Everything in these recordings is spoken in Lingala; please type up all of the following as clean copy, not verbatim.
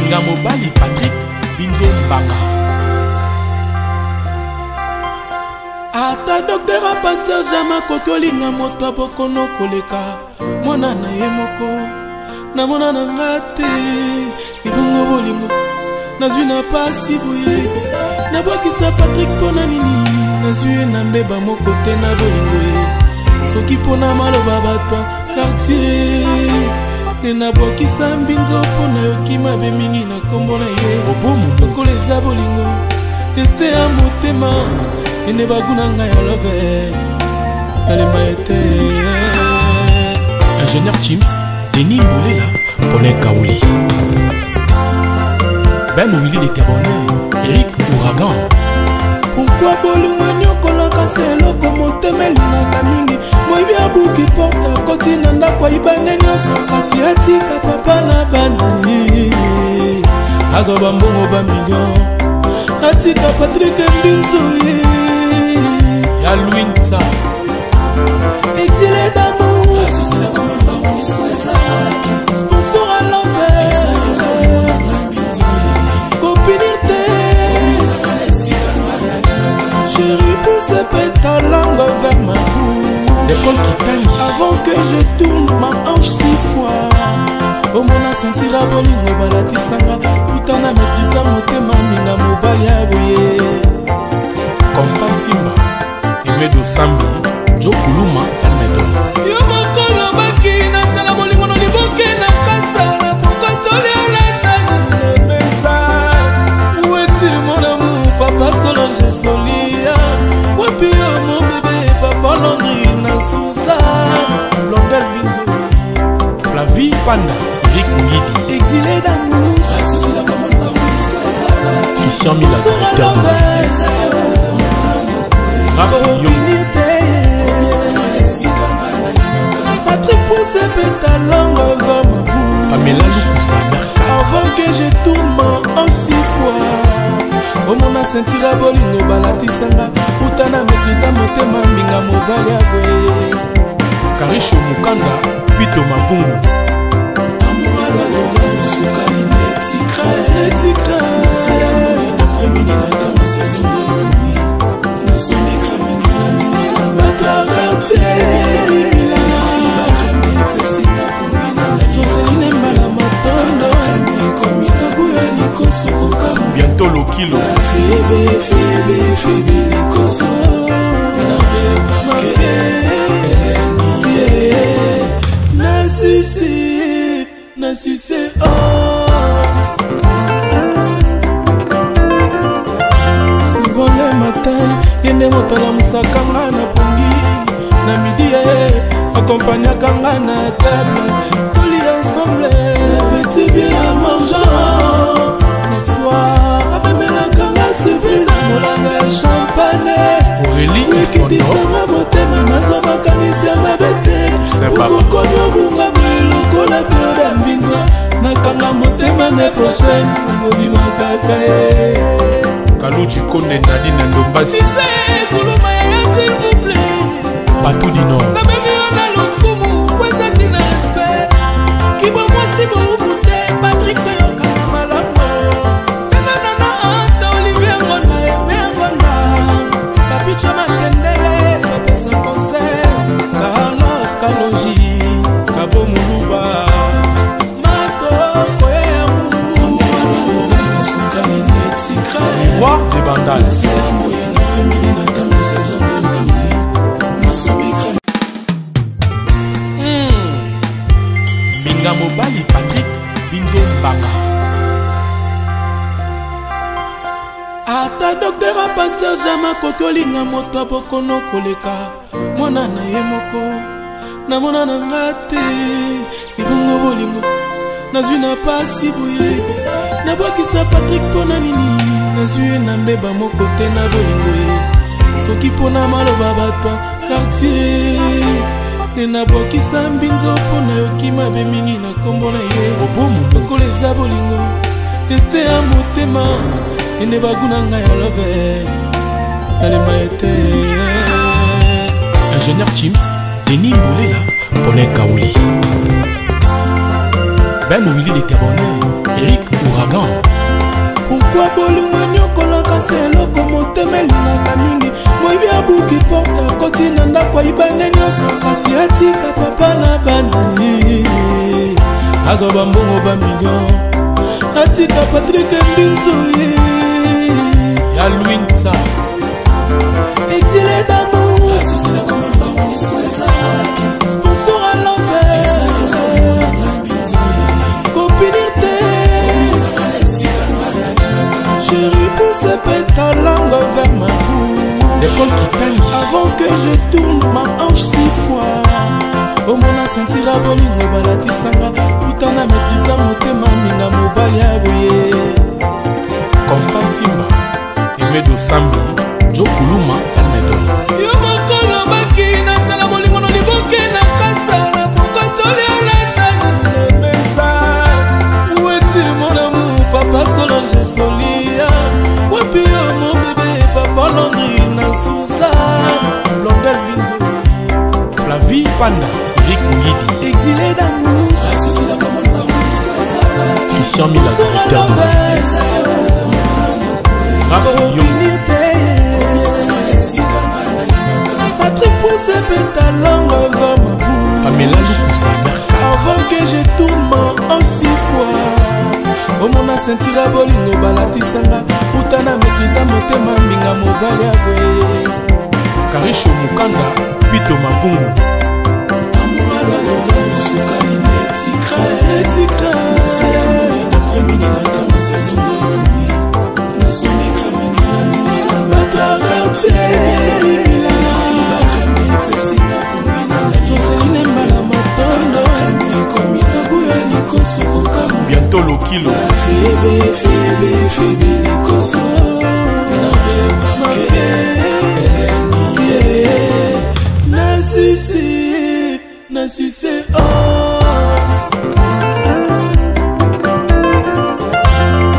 Mbinga mobali Patrick Binzo Mbanga. Ata docteur a pasteur jamais akoki olinga moto ya bokono koleka mwana na ye moko. Namona na nga te ebongo bolingo nazwi na pasi boye. Nabwakisa Patrick mpo na nini? Nazwi ye na mbeba moko te na bolingo ye. Soki mpo na maloba bato ya quartier nde nabwakisa mbinzo mpo nayoki mabe mingi na nkombo na ye. Lokola eza bolingo destin ya motema ende bagu na ngai ya love nalemba ye te. Ingénieur Chims, Denis Mbolela, Paulin Kaouli, Ben Willy de Gabonais, Eric Ouragan. Pourquoi bolingo nyokolaka se eloko motema elingaka mingi? Moyibi abuki porte akoti na ndako ayibande nyonso, kasi atika papa na bana ye. Azwa bambongo ba million, atika Patrick Mbinzo ye. Ya Louinsa. Exilé d'amour, sponsor à l'envers, copinir te, chérie pousse ta langue vers ma bouche. L'école qui tangue. Avant que je tourne ma hanche 6 fois. Omona sentira bolingo balatisanga, puta na maîtrise motema minga mobali ya boye. Constant Simba, Emedo Sambi, Joe Kuluma, Elmedo. Yo mokolo baki nasala bolingo no liboke na kasala pourquoi toliala nani na mesa. Weti mon amour, papa Solange Solia. Wapi yo mon bébé, papa Landry na Suzanne. Blondel Binzo, Flavie Panda, Eric Ngidi. Exilé d'amour, Christian Mila, directeur de Raph Yo. Patrick pousse ta langue vers ma bouche. Pamela Lukusa, Mercado. Avant que je tourne ma hanche 6 fois. Omona sentira bolingo balatisanga, puta na maîtrise motema minga mobali ya boye. Karisho Mukanda, Pito Mavungu. Joseline Mbala Matondo, Bientôt Lokilo. Fibi, fibi, fibi likoso. Na susi, na susi os. Souvent le matin, yende moto alamusaka nga na pongi. Na midi ye, accompagnaka nga na table. Tolia ensemble, petit bien mangeant. Le soir, amemelaka nga surprise, molanga ya champagne. Aurélie Ekitisanga motema, nazwa makanisi ya mabe te. Saint Papa. Okokomi obunga boye lokola pioda mbinzo. Nakanga motema ne prochaine, obima kaka ye. Kaluji Konde Nadine Ndombasi. Mise kuluma ya s'il vous plaît. Batou du Nord. Nabengi yo na lokumu, po eza ntina respect. Kibo mwasi mowumu te, Patrick toyokana malamu. Benga nana Anta, Olivier Ngonda, Aimé Ngonda. Papi Chama Kendele, bapesa conseil. Carlos Kaloji, Kabo Muluba. Mato Koyamu. Roi de Bandal. Mbinga mobali Patrick Binzo Mbanga. Ata docteur a pasteur jamais akoki olinga moto ya bokono koleka mwana na ye moko. Namona na nga te ebongo bolingo nazwi na pasi boye. Nabwakisa Patrick mpo na nini? Nazwi ye na mbeba moko te na bolingo ye. Soki mpo na maloba bato ya quartier nde nabwakisa mbinzo mpo nayoki mabe mingi na nkombo na ye. Lokola eza bolingo destin ya motema ende bagu na ngai ya love nalemba ye te. Ingénieur Chims, Denis Mbolela, Paulin Kaouli, Ben Willy de Gabonais, Eric Ouragan. Ouragan. Pourquoi bolingo enyokolaka se eloko motema elingaka mingi? Moyibi abuki porte, akoti na ndako, ayiba nde nyonso, kasi atika papa na bana ye. Azwa bambongo bamillion, atika Patrik Mbinzu ye. Ya Louinsa. Exilé d'amour, sponsor à l'envers, kopinir te. Chéri, pousse pe ta langue vers ma bouche L'école Kitangi. Avant que je tourne ma hanche six fois. Omona sentira bolingo balatisanga uta na maîtrise motema minga mobali ya boye. Constant Simba. Emedo Sambi. Joe Kuluma Almedor. Yo mokolo baki nasala bolingo na liboke na kasa na pokotolialatani na mesa. Weti mon amour, papa Solange Solia, wapi yo mon bébé, papa Landry na Suzanne. Blondel Binzo. Flavie Panda. Eric Ngidi. Exilé d'amour, Christian Mila, sponsor à directeur de l'envers, Raph Young. opinir te. Patrick, pousse pe ta langue vers ma bouche Pamela Lukusa, mère 4. Avant que je tourne ma hanche six fois. Omona sentira bolingo balatisanga uta na maîtrise motema mbinga mobali ya boye. Karisho Mukanda. Pito Mavungu. Neti crème. Bato ya quartier, Joseline Mbala Matondo, Nabuya Likoso. Bientôt Lokilo. Fibi, fibi, fibi likoso mabe. Na susi, na suce os.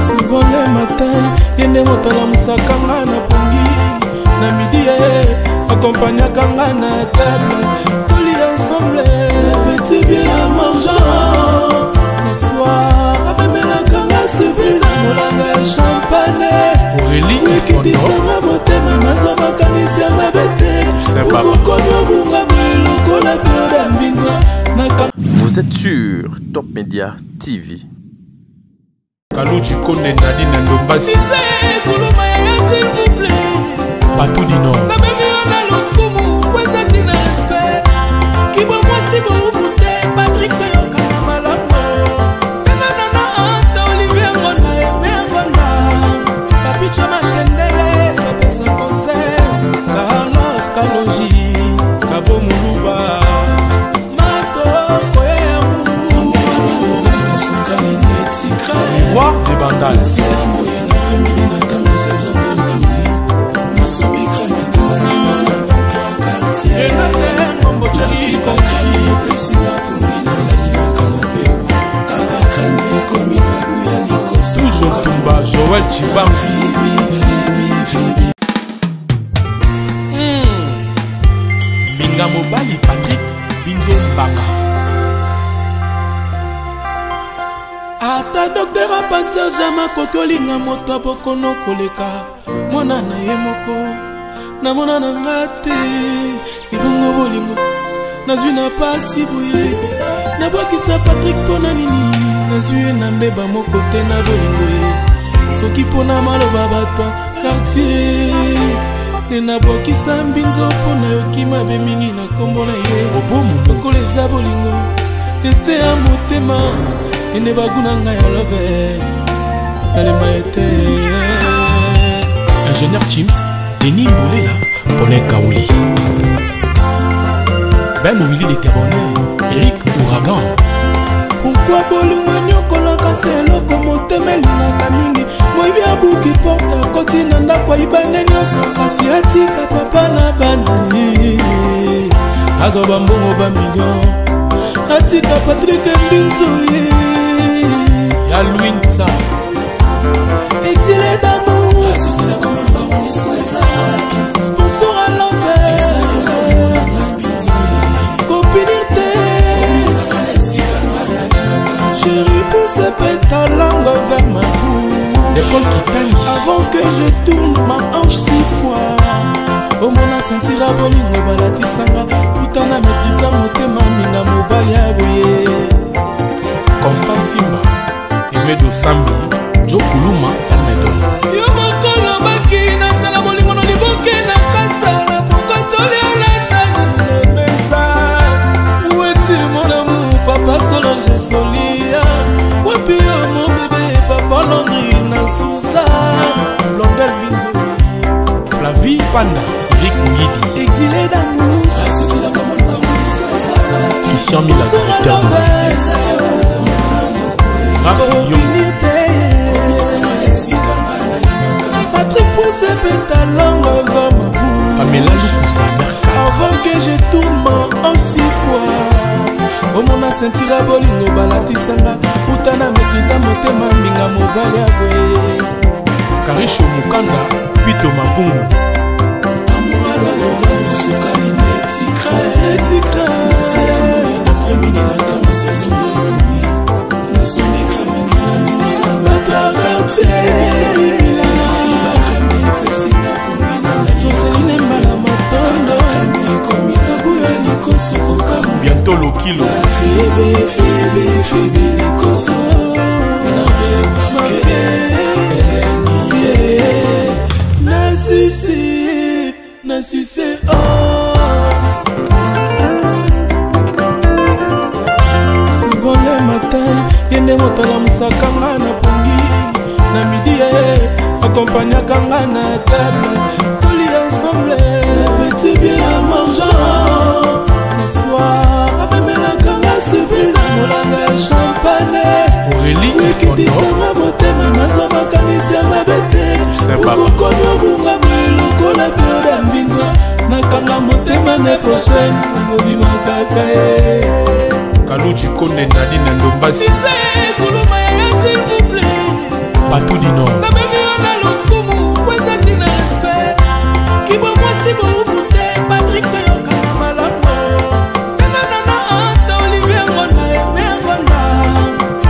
Souvent le matin, ye nde moto alamusaka nga na pongi. Na midi, ye akompagnaka nga na table, tolia ensemble, petit bien mangeant. Na soir, amemelaka nga surprise, molanga ya champagne. Aurélie Ifondo. Ekitisanga motema, nazwa makanisi ya mabe te. Saint Papa. Okokomi obunga boye lokola periode ya mbinzo. Vous êtes sur Top Media TV. Kaluji Konde Nadine Ndombasi. Kuluma yaya, s'il vous plaît. Batou du Nord. Nabengi yo na lokumu po eza ntina respect. Kibo mwasi bowubu te, Patrik, toyokana malamu. Benga nana Anta, Olivier Ngonda, Eme Ngonda, Papicho Makendele, bapesa conseil, Carlos Kaloji. Kabo Muluba. Mato koyeyamu. Roi de Bandal. Renate Ngombo Chali. Toujours Tumba. Joël Chibang. Minga mobali Patrick Binzo Mbanga. Ata docteur, pasteur, jamais akoki olinga moto abokono koleka mwana na ye moko. Namona na nga te ebongo bolingo nazwi na pasi boye. Nabwakisa Patrik mpo na nini? Nazwi ye na mbeba moko te na bolingo ye. Soki mpo na maloba bato ya quartier nde nabwakisa mbinzo, mpo nayoki mabe mingi na nkombo na ye. Obomu. Lokola eza bolingo destin ya motema ende baguna ngai ya love, nalemba ye te. Ingénieur Chims, Denis Mboulela, Paulin Kaouli. Ben Willy de Tabonnet, Eric Ouragan. Pourquoi bolingo enyokolaka se eloko motema elingaka mingi? Moyibi abuki porte, akoti na ndako, ayiba nde nyonso, kasi atika papa na bana ye. Azwa bambongo bamillion, atika Patrik Mbinzu ye. Ya Louinsa. Exilé d'amour, sponsor à l'envers, kopinir te. Chéri, pousse pe ta langue vers vers ma bouche. L'école Kitangi. Avant que je tourne ma hanche six fois. Omona sentira bolingo balatisanga uta na maîtrise motema minga mobali ya boye. Constant Timba, Emedo Sambi, Joe Kuluma, Almedo. Yo mokolo baki nasala bolingo no liboke na kasa na pokotoli olatani na mesa. Weti mon amour papa Solange Solia. Wapi yo mon bébé papa Landry na Suzanne. Blondel Binzo. Flavie Panda, Eric Ngidi. Exilé d'amour. Christian Mila, directeur de Raph Yongo. Patrick pousse pétalon vers ma bouche. Pamela Lukusa, mère 4. Avant que je tourne ma hanche six fois. Omona sentira bolingo balatisanga uta na maîtrise motema minga mobali ya boye. Karisho Mukanda, Pito Mavungu. Joseline Mbala Matondo Bientôt Lokilo. Fibi, fibi, fibi likoso Na susi, na susi os. Souvent le matin, yende moto alamusaka nga na pongi. Na midi ye, accompagnaka nga na table. Tolia ensemble, le petit bien mangeant. Le soir, amemelaka nga surprise, molanga ya champagne. Aurélie Efondo. Ekitisanga motema, nazwa makanisi ya mabe te. Saint Papa. Okokomi obunga boye lokola période ya mbinzo. Nakanga motema ne prochaine, obima kaka ye. Kaluji Konde Nadine Ndombasi. Mise kuluma ya s'il vous plaît. Batou du Nord. Nabengi yo na lokumu, po eza ntina respect. Kibo mwasi bowubu te, Patrick toyokana malamu. Benga nana Anta, Olivier Ngonda, Aimé Ngonda.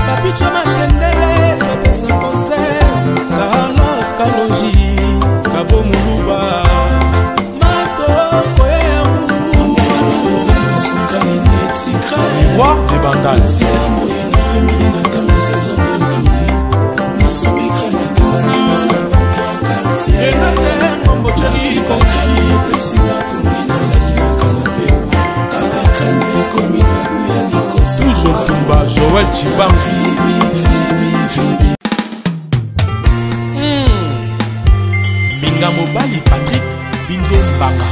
Papicho Makendele, bapesa conseil. Carlos Kaloji, Kabo Muluba. Mato Koyamu. Roi des Bandal. Renate Ngombo Chali Toujours Tumba, Joël Chibambi. Minga Mobali Patrick Binzo Mbanga.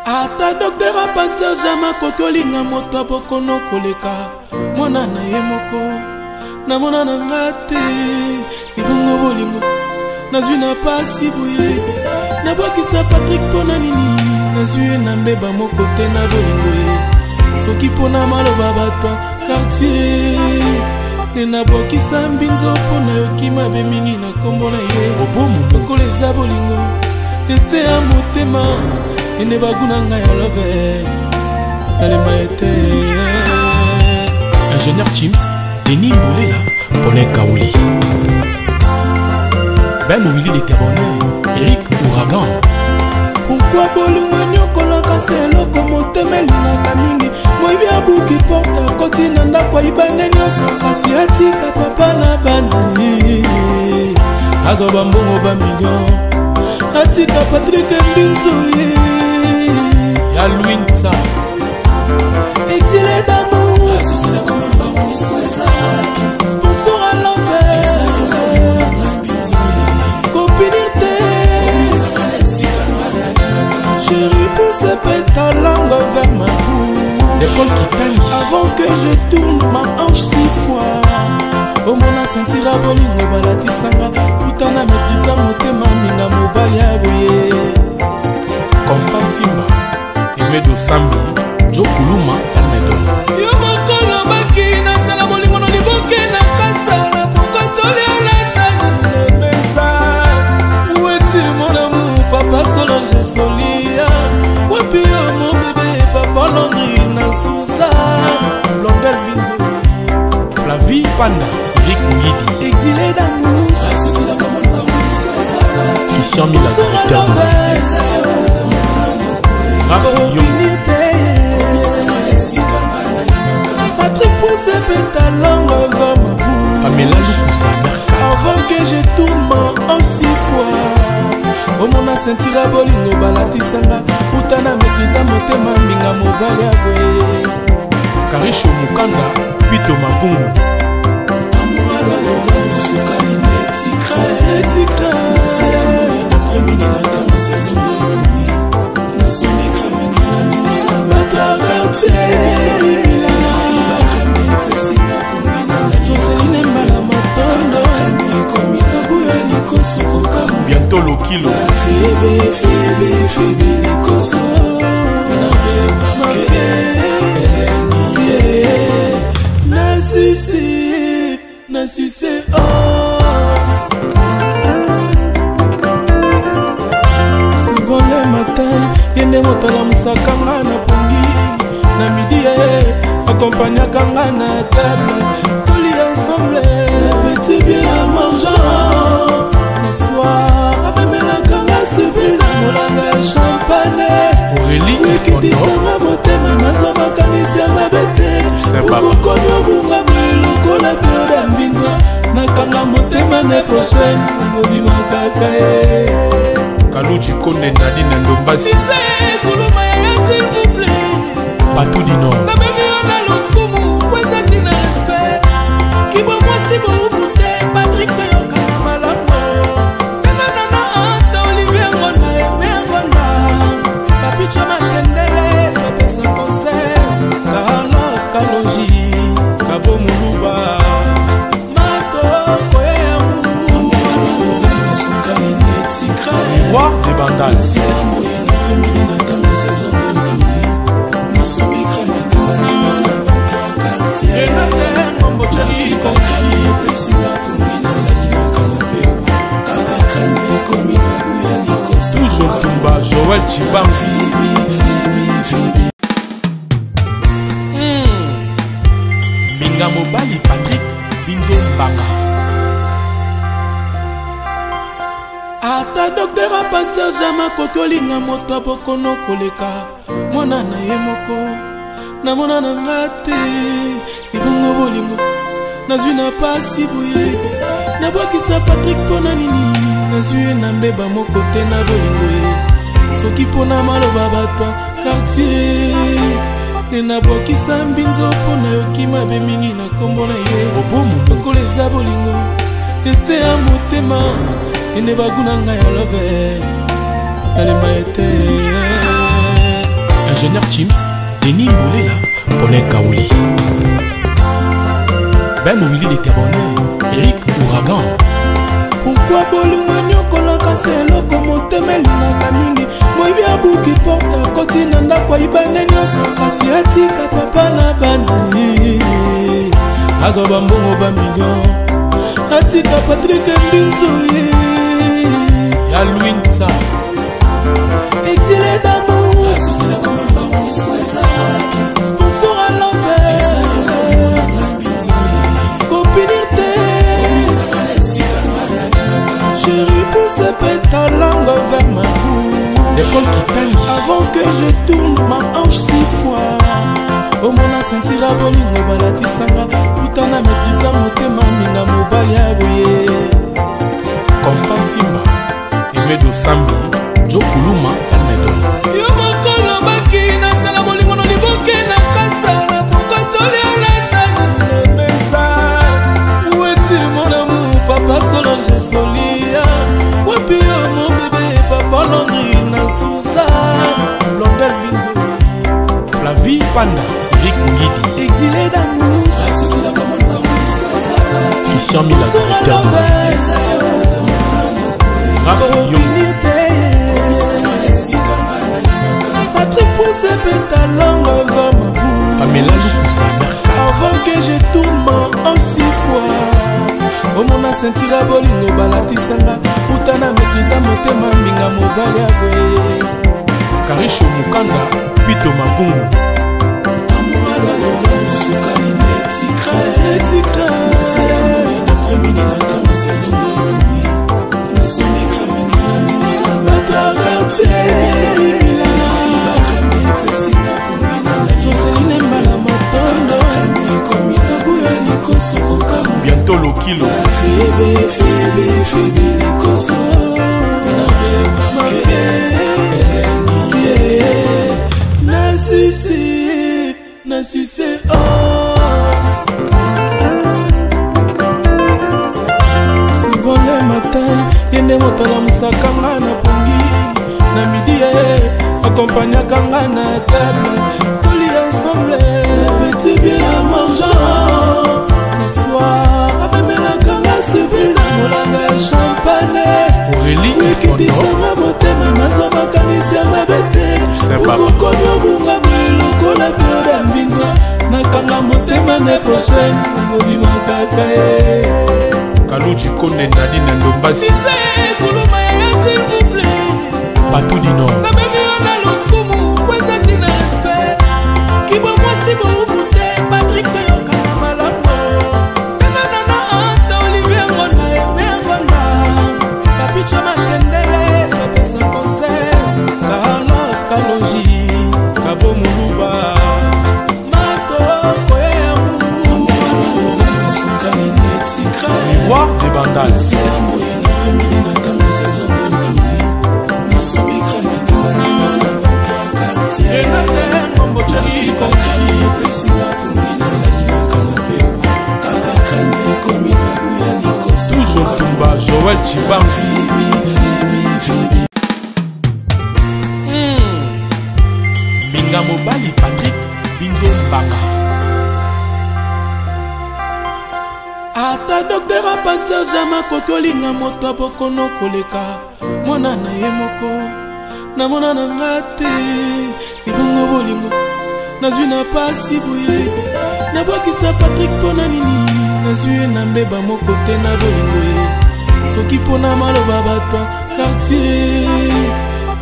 Ata docteur a pasteur jamais akoki olinga moto ya bokono koleka mwana na ye moko. Namona na nga te ebongo bolingo nazwi na pasi boye. Nabwakisa Patrick mpo na nini nazwi ye na mbeba moko te na bolingo ye. Soki mpo na maloba bato ya quartier nde nabwakisa mbinzo mpo nayoki mabe mingi na nkombo na ye. Lokola eza bolingo destin ya motema ende bagu na ngai ya love nalemba ye te. Ingénieur Chims, Denis Mbolela, Paulin Kaouli. Ben Willy de Gabonais, Eric Ouragan. Pourquoi bolingo nyokolaka se eloko motema elingaka mingi? Moyibi abuki porte akoti na ndako ayiba nde nyonso kasi atika papa na bana ye. Azwa bambongo ba million atika Patrick Mbinzo ye. Ya Louinsa. Exilé d'amour. Sponsor à l'envers. Copinir te. Chérie, pousse ta langue vers ma bouche. L'école Kitangi. Avant que je tourne ma hanche six fois. Omona sentira bolingo balatisanga uta na maîtrise motema minga mobali ya boye. Constant Timba, Emedo Sambi, Joe Kuluma, Almedo. Yo mokolo baki nasala bolingo no liboke na kasa na pokotoli olatani na mesa. Weti mon amour papa Solange Solia. Wapi yo mon bébé papa Landry na Suzanne. Blondel Binzo. Panda, Eric Ngidi. Exilé d'amour. Christian Mila, directeur de Raph Yong. Patrick pousse ta langue vers ma bouche. Pamela Lukusa, Avant que je tourne en six fois. Omona sentira bolingo balatisanga uta na maîtrise motema mbinga mobali ya boye. Karisho Mukanda, Pito Mavungu. Joseline Mbala Matondo Bientôt Lokilo. Fibi, fibi, fibi likoso. Na suce, na suce os. Souvent le matin, ye nde moto alamusaka nga na pongi. Na midi ye akompagnaka nga na table. Tolia ensemble, petit bien mangeant. Le soir, amemelaka nga surprise, molanga ya champagne. Aurélie Ifondo. Ekitisanga motema nazwa makanisi ya mabe te. Saint Baba. Okokomi obunga boye lokola pioda mbinzo. Nakanga motema ne prochaine obima kaka ye. Kaluji Konde Nadine Ndombasi. Mise kuluma ya s'il vous plaît. Batou du Nord. Nabengi yo na lokumu po eza ntina respect. Kibo mwasi bowubu te, Patrick toyokana malamu. Benga nana Anta, Olivier Ngonda, Aimé Ngonda. Papicha Makendele, bapesa conseil. Carlos Kaloji, Kabo Muluba. Mato Koya Yamu. Roi de Bandal. Renate Ngombo Chali Kokri. Toujours Tumba, Joël Chibambi. Minga Mobali Patrick Binzo Mbanga. Ata docteur a pasteur jamais akoki olinga moto abokono koleka mwana na ye moko. Namona na nga te ebongo bolingo nazwi na pasi boye. Nabwakisa Patrick mpo na nini nazwi ye na mbeba moko te na bolingo ye. Soki mpo na maloba bato ya quartier nde nabwakisa mbinzo mpo nayoki mabe mingi na nkombo na ye. Obomu. Lokola eza bolingo destin ya motema ende baguna ngai ya love nalemba ye te. Ingénieur Chims, Denis Mbolela, Paulin Kaouli. Ben Willy de Tabonnet, Eric Ouragan. Pourquoi bolingo nyokolaka se eloko motema elingaka mingi? Moyibi abuki porte akoti na ndako ayibande nyonso kasi atika papa na bana ye. Azwa bambongo ba million atika Patrick Mbinzo ye. Ya Louinsa. Exilé d'amour, sponsor à l'envers, copinir te. Chérie, pousse ta langue vers ma bouche. L'école Kitali. Avant que je tourne ma hanche 6 fois. Omona sentira bolingo balatisanga uta na maîtrise motema minga mobali ya boye. Constant Timba, Emedo Sambi, Joe Kuluma, Almedo. Yo mokolo baki nasala bolingo no liboke na kasa na pokotoli alatani na mesa. Weti mon amour, papa Solange Solia. Wapi yo mon bébé, papa Landry na Suzanne. Blondel Binzo, Flavie Panda, Eric Ngidi. Exilé d'amour, Christian Mila, sponsor à directeur de l'envers, Raph Yong. Opinir te. Patrick pousse ta langue vers ma bouche. Pamela Lukusa, Mercat. Avant que je tourne ma hanche 6 fois. Omona sentira bolingo balatisanga uta na maîtrise motema mbinga mobali ya boye. Karisho Mukanda, Pito Mavungu. Lokilo. Fibi fibi fibi likoso na susi na suce os. Souvent le matin ye nde moto alamusaka nga na pongi na midi ye akompagnaka nga na table tolia ensemble petit bien mangeant le soir amemelaka nga surprise molanga ya champagne. Aurélie Ifondo. Ekitisanga motema nazwa makanisi ya mabe te. C'est papa. Okokomi obunga boye lokola periode ya mbinzo nakanga motema ne prochaine obima kaka ye. Kaluji Konde Nadine Ndombasi. Mise kuluma yaya s'il vous plaît. Batou du Nord. Nabengi yo na lokumu po eza ntina respect kibo mwasi bowubu te Patrik toyokana malamu Benga nana anta Olivier Ngonda Aime Ngonda Papicho Makendele bapesa conseil Carlos Kaloji Kabo Muluba. Mato Koyamu Miroir de Bandal. Renate Ngombo Chali Toujours Tumba Joël Chibang. Minga Mobali Patrick Binzo Mbanga. Ata docteur a pasteur jamais akoki olinga moto ya bokono koleka mwana na ye moko namona na nga te ebongo bolingo nazwi na pasi boye nabwakisa Patrik mpo na nini nazwi ye na mbeba moko te na bolingo ye soki mpo na maloba bato ya quartier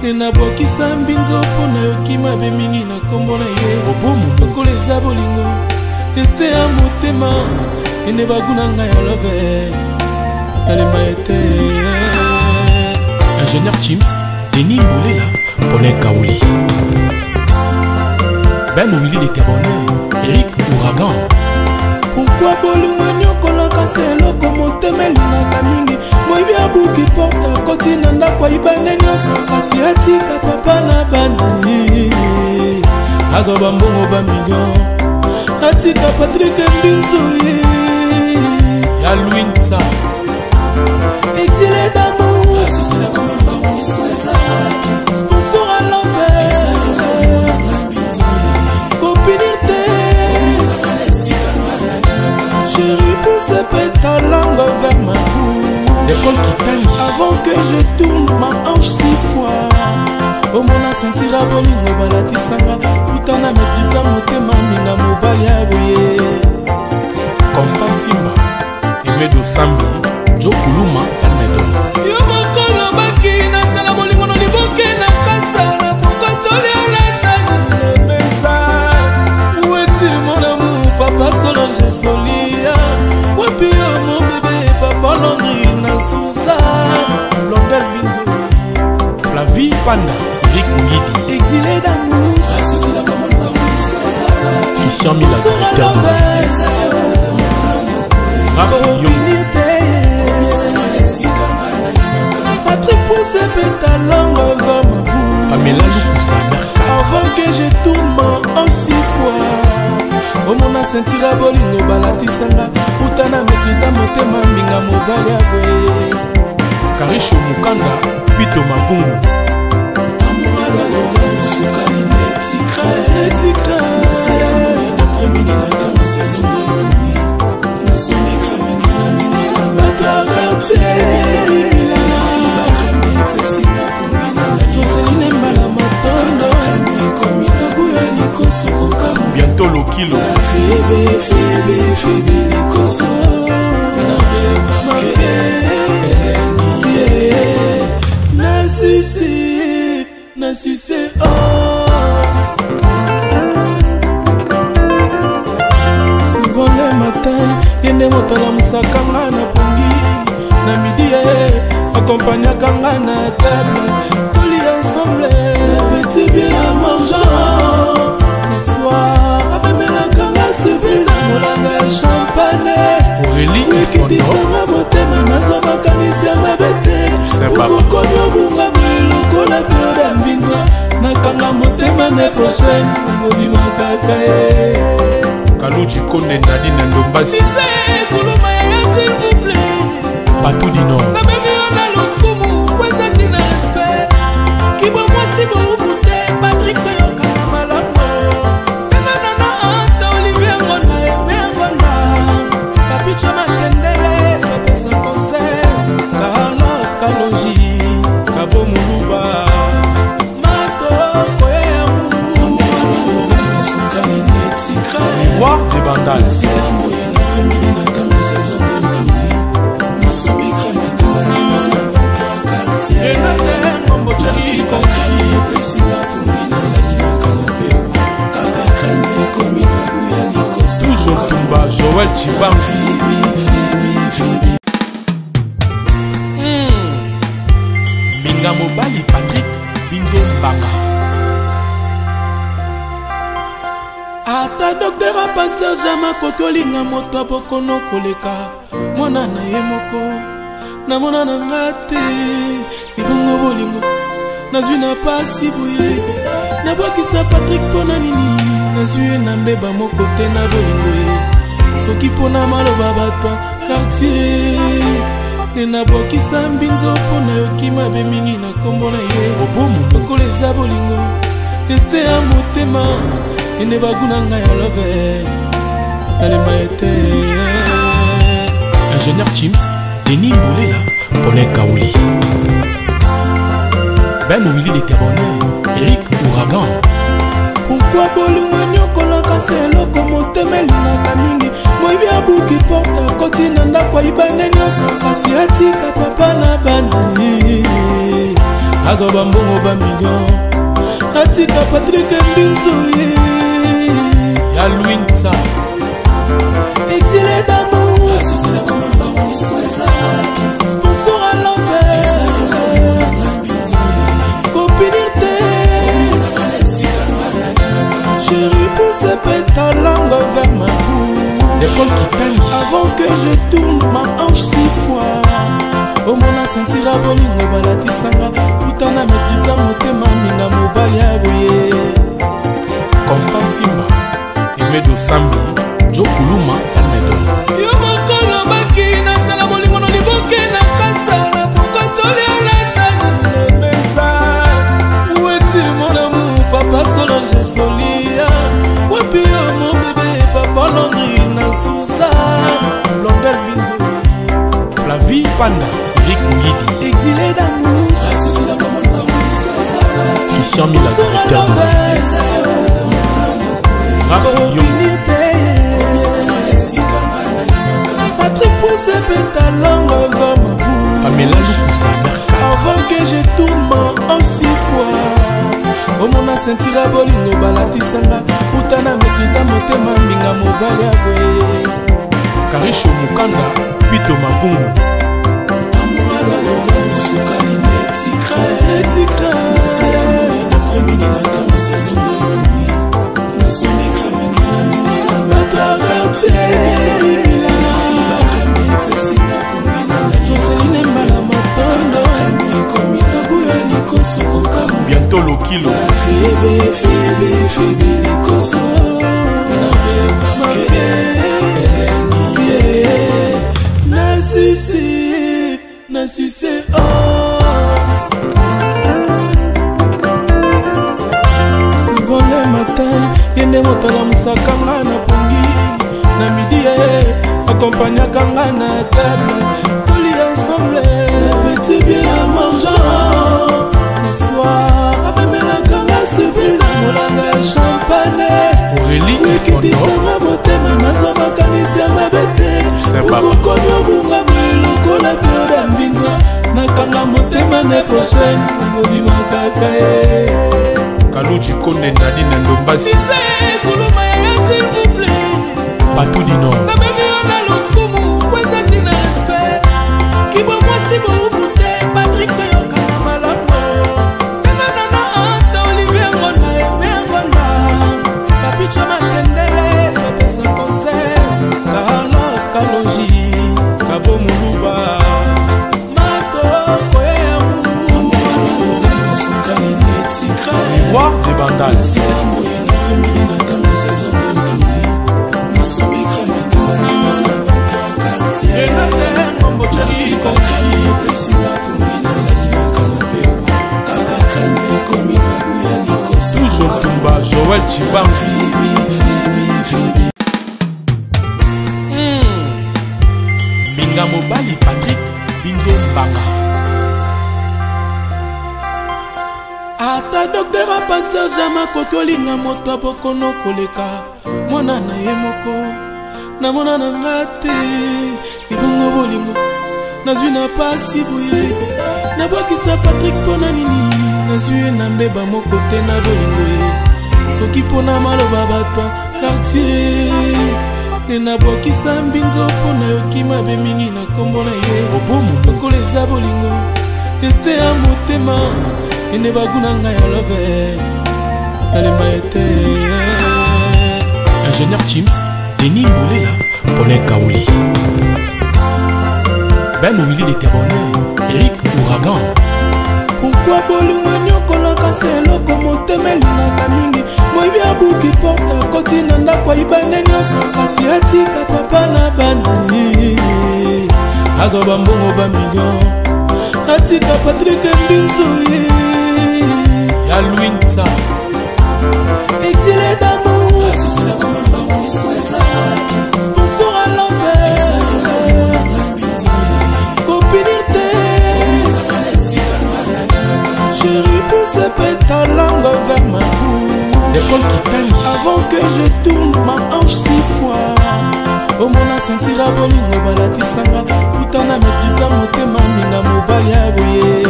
nde nabwakisa mbinzo mpo nayoki mabe mingi na nkombo na ye. Obomu. Lokola eza bolingo destin ya motema ende bagu na ngai ya love nalemba ye te. Ingénieur Chims, Denis Mbolela, Paulin Kaouli. Ben Willy de Gabonais, Eric Ouragan. Pourquoi bolingo enyokolaka se eloko motema elingaka mingi moyibi abuki porte akoti na ndako ayiba nde nyonso kasi atika papa na bana ye azwa bambongo bamillion atika Patrik Mbinzo ye. Ya Louinsa. Exilé d'amour sponsor à l'envers kopinir te chéri pousse pe ta langue vers ma bouche L'école Kitali. Avant que je tourne ma hanche 6 fois omona sentira bolingo balatisanga uta na maîtrise motema minga mobali ya boye. Constant Timba, Emedo Sambi, Joe Kuluma, Almedo. Yo moko lobaki nasala bolingo na liboke na kasa na pokwa tolialatani na mesa weti mon amour papa Solange Solia wapi yo mon bébé papa Landry na Suzanne Blondel Binzo. Flavie Panda, Eric Ngidi. Exilé d'amour Christian Mila, sponsor à directeur de l'envers Raph Yong. Opinir te Patrick pousse pe ta langue vers ma bouche Pamela Lukusa, mère 4. Avant que je tourne ma hanche 6 fois omona sentira bolingo balatisanga uta na maîtrise motema mbinga mobali ya boye. Karisho Mukanda, Pito Mavungu. Joseline Mbala Matondo nabuya likoso. Bientôt Lokilo. Fibi fibi fibi likoso na susi na suce os. Souvent le matin ye nde moto alamusaka nga na pongi na midi ye akompagnaka nga na table tolia ensemble petit bien mangeant le soir amemelaka nga surprise molanga ya champagne. Aurélie Ifondo. Okitisanga motema, nazwa makanisi ya mabe te. Okokomi obunga boye lokola pioda ya mbinzo. Nakanga motema, ne prochaine obima kaka ye. Kaluji Konde, Nadine Ndombasi. Kuluma yaya, s'il vous plaît. Batou du Nord. Nabengi yo na lokumu po eza ntina respect. Kibo mwasi bowubu te, Patrik, toyokana malamu. Pengana na Anta Olivier Ngonda, Eme Ngonda, Papicho Matendele, bapesa conseil. Carlos Kaloji. Kabo Muluba. Mato koyayamu. Roi de Bandal. Renate Ngombo Cheri. Toujours Tumba, Joël Chibam. Minga Mobali, Patrick Binzo Mbanga. Ata docteur, pasteur, jamais akoki olinga moto ya bokono koleka mwana na ye moko. Namona na nga te libongo bolingo nazwi na pasi boye. Nabwakisa Patrik mpo na nini? Nazwi ye na mbeba moko te na bolingo ye. Soki mpo na maloba bato ya quartier nde nabwakisa mbinzo, mpo nayoki mabe mingi na nkombo na ye. Obomu. Lokola eza bolingo, destin ya motema ende baguna ngai ya love, nalemba ete. Ingénieur Chims, Denis Mbolela, Paulin Kaouli, Ben Willy de Tabonnet, Eric Ouragan. Pourquoi bolingo nyokolaka se eloko motema elingaka mingi? Moyibi abuki porte, akoti na ndako, ayibande nyonso, kasi atika papa na bana ye. Azwa bambongo bamillion, atika Patrik Mbinzo ye. Ya Louinsa. Exilé d'amour, sponsor à l'envers, kopinir te. Chéri, pousse ta langue vers ma bouche L'école Kitangi. avant que je tourne ma hanche six fois. Omona sentira bolingo balatisanga uta na maîtrise motema, minga mobali ya boye. Constant Simba, Emedo Sambi, Joe Kuluma, Almedo. Yo moko lobaki nasala bolingo no liboke na kasa na pokwa, tolialatani na mesa. Weti mon amour, papa Solange Solia, wapi yo mon bébé, papa Landri na Suzanne. Londel Binzo, Flavie Panda, Eric Ngidi. Exilé d'amour. Christian Mila, Sponsor à directeur de l'envers. Raph Yong. Opinir te. Patrick, pousse ta langue vers ma bouche Pamela Lukusa, Mercat. avant que je tourne ma hanche six fois. Omona sentira bolingo balatisanga uta na maîtrise motema, mbinga mobali ya boye. Karisho Mukanda, Pito Mavungu. Neti crème. Bato ya quartier, Joseline Mbala Matondo, nabuya likoso. Bientôt Lokilo. Fibi, fibi, fibi likoso mabe na susi na suce os. Souvent le matin, ye nde moto alamusaka nga na pongi. Na midi, ye akompagnaka nga na table, tolia ensemble, petit bien mangeant. Na soir, amemelaka nga surprise, molanga ya champagne. Aurélie Ifondo. Ekitisanga motema, nazwa makanisi ya mabe te. C'est papa. Okokomi obunga boye lokola pioda ya mbinzo. Nakanga motema, ne prochaine obima kaka ye. Kaluji Konde, Nadine Ndombasi. Kuluma yaya, s'il vous plaît. Batou du Nord. Nabengi yo na lokumu po eza ntina respect. Kibo mwasi bowubu te, Patrik, toyokana malamu. Pengana na Anta Olivier Ngonda, Eme Ngonda, Papicho Matendele, bapesa conseil. Carlos Kaloji. Joël Chibangu. Mbinga mobali Patrick Binzo Mbanga. Ata docteur a pasteur jamais akoki olinga moto ya bokono koleka mwana na ye moko. Namona na nga te ebongo bolingo nazwi na pasi boye. Nabwakisa Patrick mpo na nini? Nazwi ye na mbeba moko te na bolingo ye. Soki mpo na maloba bato ya quartier nde nabwakisa mbinzo mpo nayoki mabe mingi na nkombo na ye. Lokola eza bolingo destin ya motema ende baguna ngai ya love nalemba ye te. Ingénieur Chims, Denis Mbolela, Paulin Kaouli, Ben Willy de Tebonnet, Eric Ouragan. Pourquoi bolingo nyokolaka se eloko motema elingaka mingi? Moyibi abuki porte akoti na ndako ayibande nyonso, kasi atika papa na bana ye. Azwa bambongo ba million, atika Patrick Mbinzo ye. Ya Louinsa. Exilé d'amour, sponsor à l'envers, copinir te, chérie, pousse ta langue vers ma bouche. L'école Kitali. Avant que je tourne ma hanche 6 fois. Omona sentira bolingo balatisanga, puta na maîtrise motema minga mobali ya boye.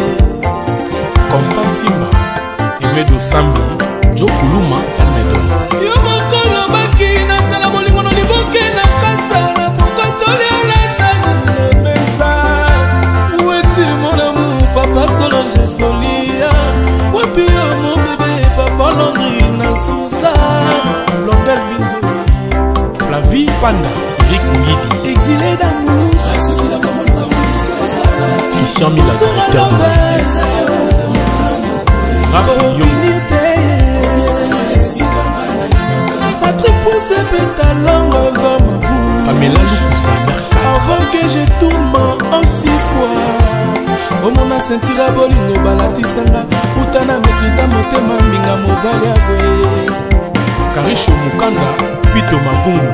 Constant Simba, Emedo Sambi, Joe Kuluma, Almedo. Yo mokolo baki nasala bolingo no liboke na kasa na pokotoli alatani na mesa. Weti mon amour, papa Solange Solia. Wapi yo mon bébé, papa Landry na Suzanne. Blondel Binzo, Flavie Panda, Eric Ngidi. Exilé d'amour, Christian Mila, sponsor à directeur de l'envers. Raph Yongo. Patrick pousse ta langue vers ma bouche. Pamela Lukusa, mère 4. Avant que je tourne ma hanche 6 fois. Omona sentira bolingo balatisanga, puta na maîtrise motema mbinga mobali ya boye. Karisho Mukanda, Pito Mavungu.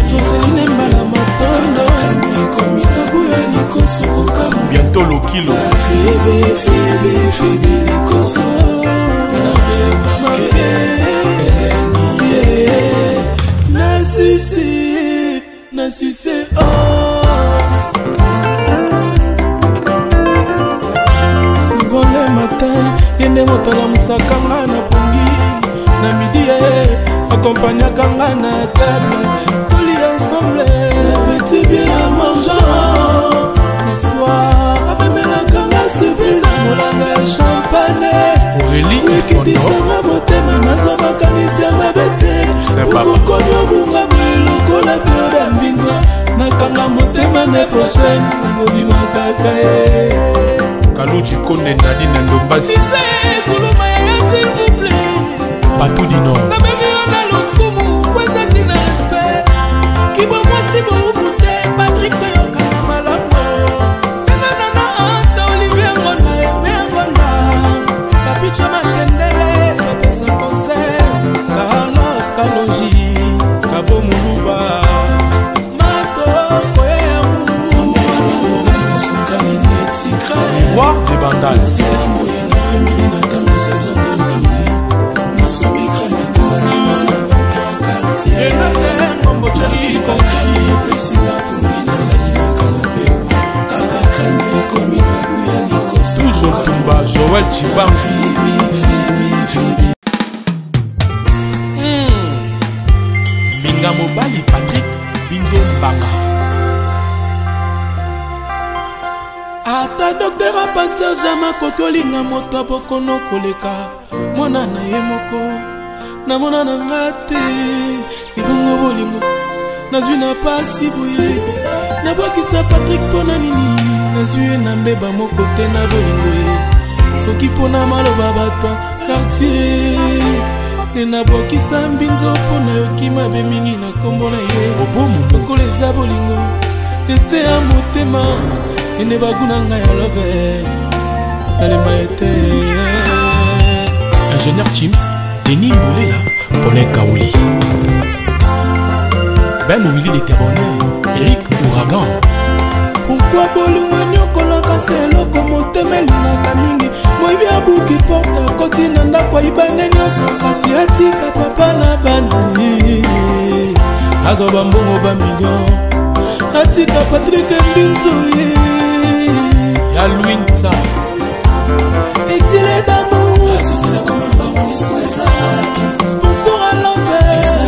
Joseline Mbala Matondo, Nabuya Likoso, Bientôt Lokilo. Fibi, Fibi, Fibi Likoso. Na susi, na susi os. Souvent le matin, yende moto alamusaka nga na pongi. Na midi ye, accompagnaka nga na table. Tolia ensemble, le petit bien mangeant. Le soir, amemelaka nga surprise, molanga ya champagne. Aurélie Ifondo. Ekitisanga motema, nazwa makanisi ya mabe te. C'est pas Okokomi obunga boye lokola période ya mbinzo. Nakanga motema ne prochaine, obima kaka ye. Kaluji Konde Nadine Ndombasi. Mise kuluma ya s'il vous plaît. Batou du Nord. Nabengi yo na lokumu, po eza ntina respect. Kibo mwasi bowubu te, Patrick toyokana malamu. Tanga nana Anta, Olivier Ngonda, Aimé Ngonda. Papicho Makendele, bapesa conseil. Carlos Kalonji, Kabo Muluba. Mato Koyamu. Miroir de Bandal. Renate Ngombo Chariko. Toujours Tumba, Joël Chibangu. Mbinga mobali Patrick Binzo Mbanga. Ata docteur a pasteur jamais akoki olinga moto ya bokono koleka mwana na ye moko. Namona na nga te ebongo bolingo nazwi na pasi boye. Nabwakisa Patrick mpo na nini? Nazwi ye na mbeba moko te na bolingo ye. Soki mpo na maloba bato ya quartier Nde nabwakisa mbinzo mpo nayoki mabe mingi na nkombo na ye. Lokola eza bolingo destin ya motema ende bagu na ngai ya love nalemba ye te. Ingénieur Chims, Denis Mbolela, Paulin Kaouli. Ben Willy de Gabonais, Eric Ouragan. Pourquoi bolingo enyokolaka se eloko motema elingaka mingi? Moyibi abuki porte, akoti na ndako, ayibande nyonso, kasi atika papa na bana ye. Azwa bambongo bamillion, atika Patrik Mbinzu ye. Ya Louinsa. Exilé d'amour, sponsor à l'envers,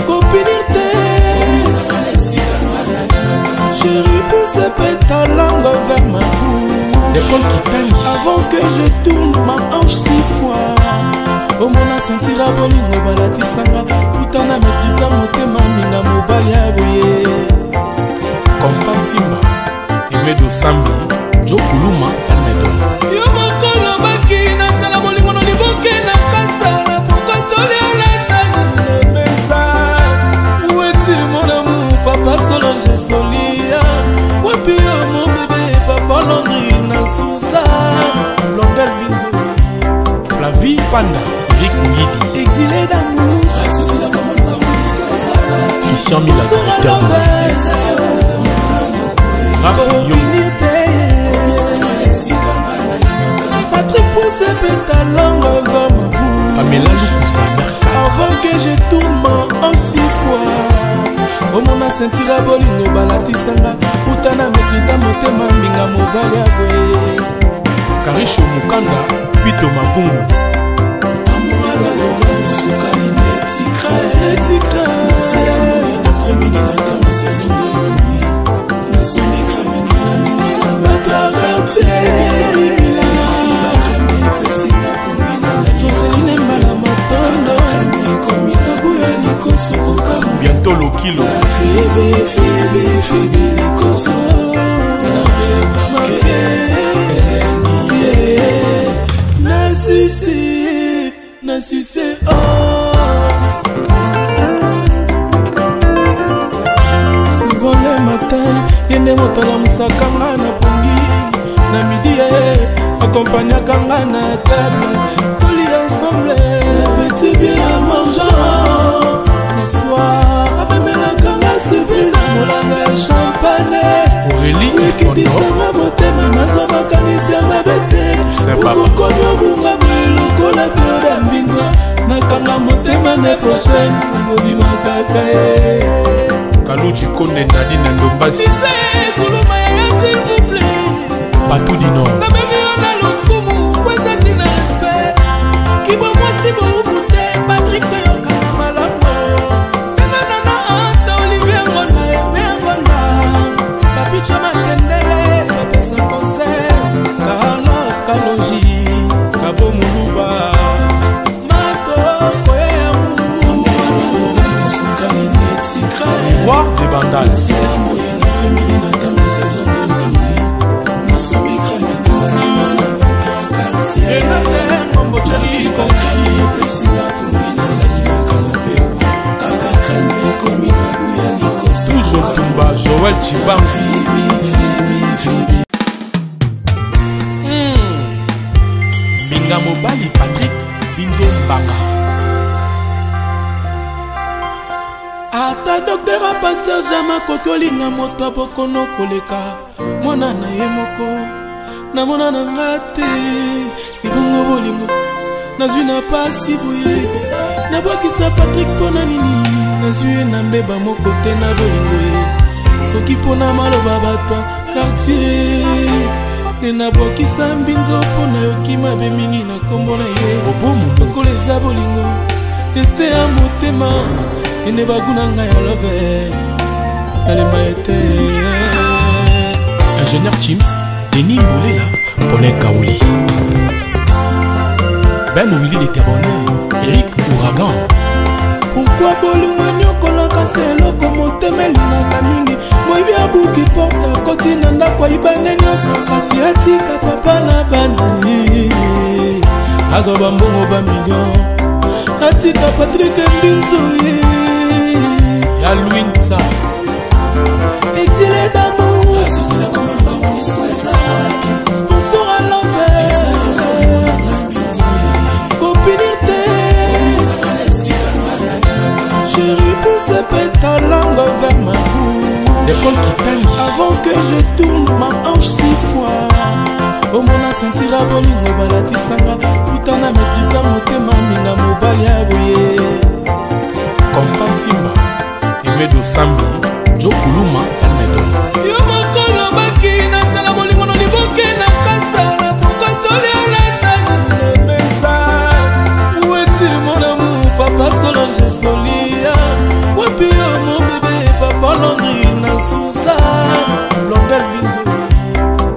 kopinir te. Chéri, pousse pe ta langue vers ma bouche L'école Kitangi. Avant que je tourne ma hanche six fois. Omona sentira bolingo balatisanga uta na maîtrise motema minga mobali ya boye. Constant Simba, Emedo Sambi, Joe Kuluma, Elmedo. Yo moko olobaki nasala bolingo na liboke na kasala pokotolialatani na mesa. Weti mon amour, papa Solange Solia, wapi yo mon bébé, papa Landry na Suzanne. Blondel Binzo. Flavie Panda, Eric Ngidi. Exilé d'amour, Christian Mila, sponsor à directeur de l'envers, Raph Yo. Opinir te. Patrick, pousse pe ta langue vers ma bouche Pamela Lukusa, Mercat. Avant que je tourne ma hanche six fois. Omona sentira bolingo balatisanga uta na maîtrise motema mbinga mobali ya boye. Karisho Mukanda, Pito Mavungu. Neti crème. Bato ya quartier, Joseline Mbala Matondo, Nabuya Likoso. Bientôt Lokilo. Fibi, fibi, fibi likoso. Na susi, na susi os. Souvent le matin, ye nde moto alamusaka nga na pongi. Na midi ye akompagnaka nga na table, tolia ensemble, petit bien mangeant. Le soir amemelaka nga surprise, molanga ya champagne. Aurélie Ifondo. Ekitisanga motema, nazwa makanisi ya mabe te. Saint Papa. Okokomi obunga boye lokola pioda mbinzo. Nakanga motema, ne prochaine obima kaka ye. Kaluji Konde Nadine Ndombasi. Kuluma yaya, s'il vous plaît. Batou du Nord. Nabengi yo na lokumu po eza ntina respect. Kibo mwasi bowubu te, Patrik, toyokana malamu. Benga nana Anta, Olivier Ngonda, Eme Ngonda, Papicho Makendele, bapesa conseil, Carlos Kaloji. Kabo Muluba. Mato Koyamu. Roi de Bandal. Renate Ngombo Cheliko. Toujours Tumba, Joël Chibangu. Minga Mobali Patrick Binzo Mbanga. Ata docteur a pasteur jamais akoki olinga moto abokono koleka mwana na ye moko. Namona na nga te ebongo bolingo nazwi na pasi boye. Nabwakisa Patrik mpo na nini? Nazwi ye na mbeba moko te na bolingo ye. Soki mpo na maloba bato ya quartier nde nabwakisa mbinzo mpo nayoki mabe mingi na nkombo na ye. Obomu. Lokola eza bolingo destin ya motema ende bagu na ngai ya love nalemba ye te. Ingénieur Chims, Denis Mbolela, Paulin Kaouli. Ben Willy de Gabonais, Eric Ouragan. Pourquoi bolingo enyokolaka se eloko motema elingaka mingi? Moyibi abuki porte, akoti na ndako, ayibande nyonso, kasi atika papa na bana ye. Azwa bambongo bamillion, atika Patrik Mbinzu ye. Ya Luinsa. Exilé d'amour, sponsor à l'envers, kopinir te. Chéri, pousse ta langue vers ma bouche. L'école Kitali. Avant que je tourne ma hanche six fois. Omona sentira bolingo balatisanga, puta na maîtrise motema minga mobali ya boye. Constant Timba, Emedo Sambi, Joe Kuluma, Almedo. Yo mokolo baki nasala bolingo no liboke na kasala poko toliala nani na mesa. Weti mon amour, papa Solange Solia. Wapi yo mon bébé, papa Landry na Suzanne. Blondel Binzo,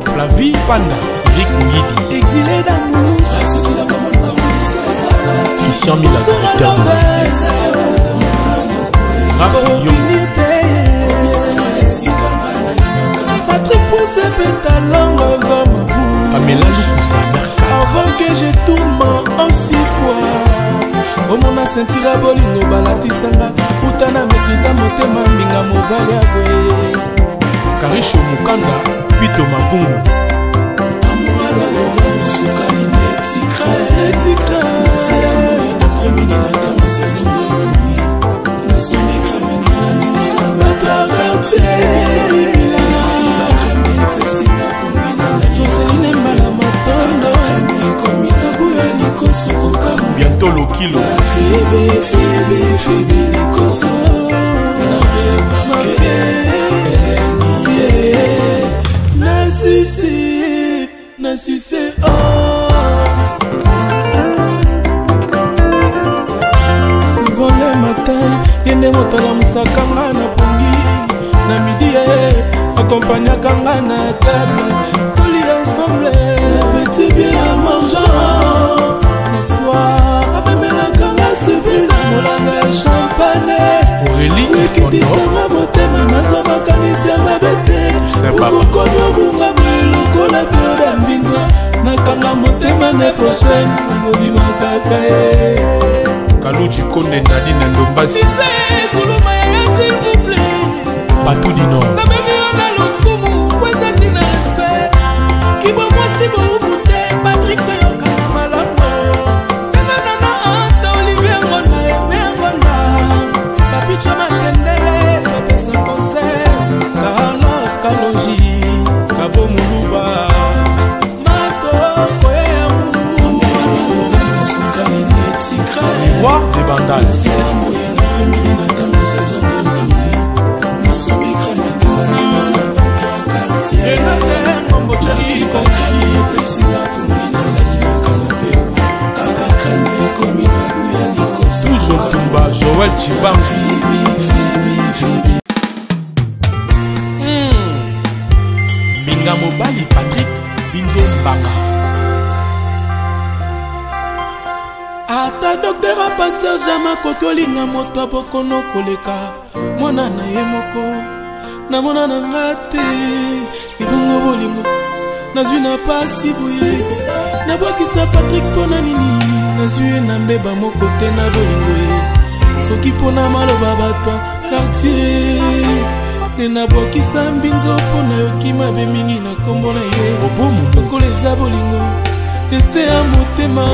Flavie Panda, Eric Ngidi. Exilé d'amour, Christian Mila, sponsor à directeur de l'envers. Raph Yo, Patrick pousse ta langue vers ma bouche. Pamela Lukusa, Mercat. Avant que je tourne ma hanche six fois. Omona sentira bolingo balatisanga, puta na maîtrise motema mbinga mobali ya boye. Karisho Mukanda, Pito Mavungu. Neti crème. Bato ya quartier. Joseline Mbala Matondo. Nabuya likoso kokamwa. Bientôt Lokilo. Fibi, fibi, fibi likoso. Mabe, yeah. Na suce, na suce, oh. Souvent le matin, ye nde moto alamusaka nga na pongi. Na midi ye akompagnaka nga na table, tolia ensemble. Le petit bien mangeant. Le soir amemelaka nga surprise, molanga ya champagne. Aurélie Ifondo, Ekitisanga motema, nazwa makanisi ya mabe te. Saint Papa. Okokomi obunga boye lokola periode ya mbinzo. Nakanga motema ne prochaine obima kaka ye. Kaluji Konde, Nadine Ndombasi, Mise kuluma yaya, s'il vous plaît. Batou du Nord. Nabengi yo na lokumu po eza ntina respect. Kibo mwasi bowubu te, Patrik, toyokana malamu. Benga nana Anta, Olivier Ngonda, Eme Ngonda, Papicho Matendele, bapesa concert, Carlos Kaloji, Kabo Muluba, Mato Koyamu. Roi des Bandals. Renate Ngombo Chali Konki. Toujours Tumba, Joël Chibangu. Minga Mobali, Patrick Binzo Mbanga. Ata docteur a pasteur jamais akoki olinga moto ya bokono koleka mwana na ye moko. Namona na nga te ebongo bolingo nazwi na pasi boye. Nabwakisa Patrik mpo na nini? Nazwi ye na mbeba moko te na bolingo ye. Soki mpo na maloba bato ya quartier nde nabwakisa mbinzo, mpo nayoki mabe mingi na nkombo na ye. Bobo Mumu, Lokola eza bolingo destin ya motema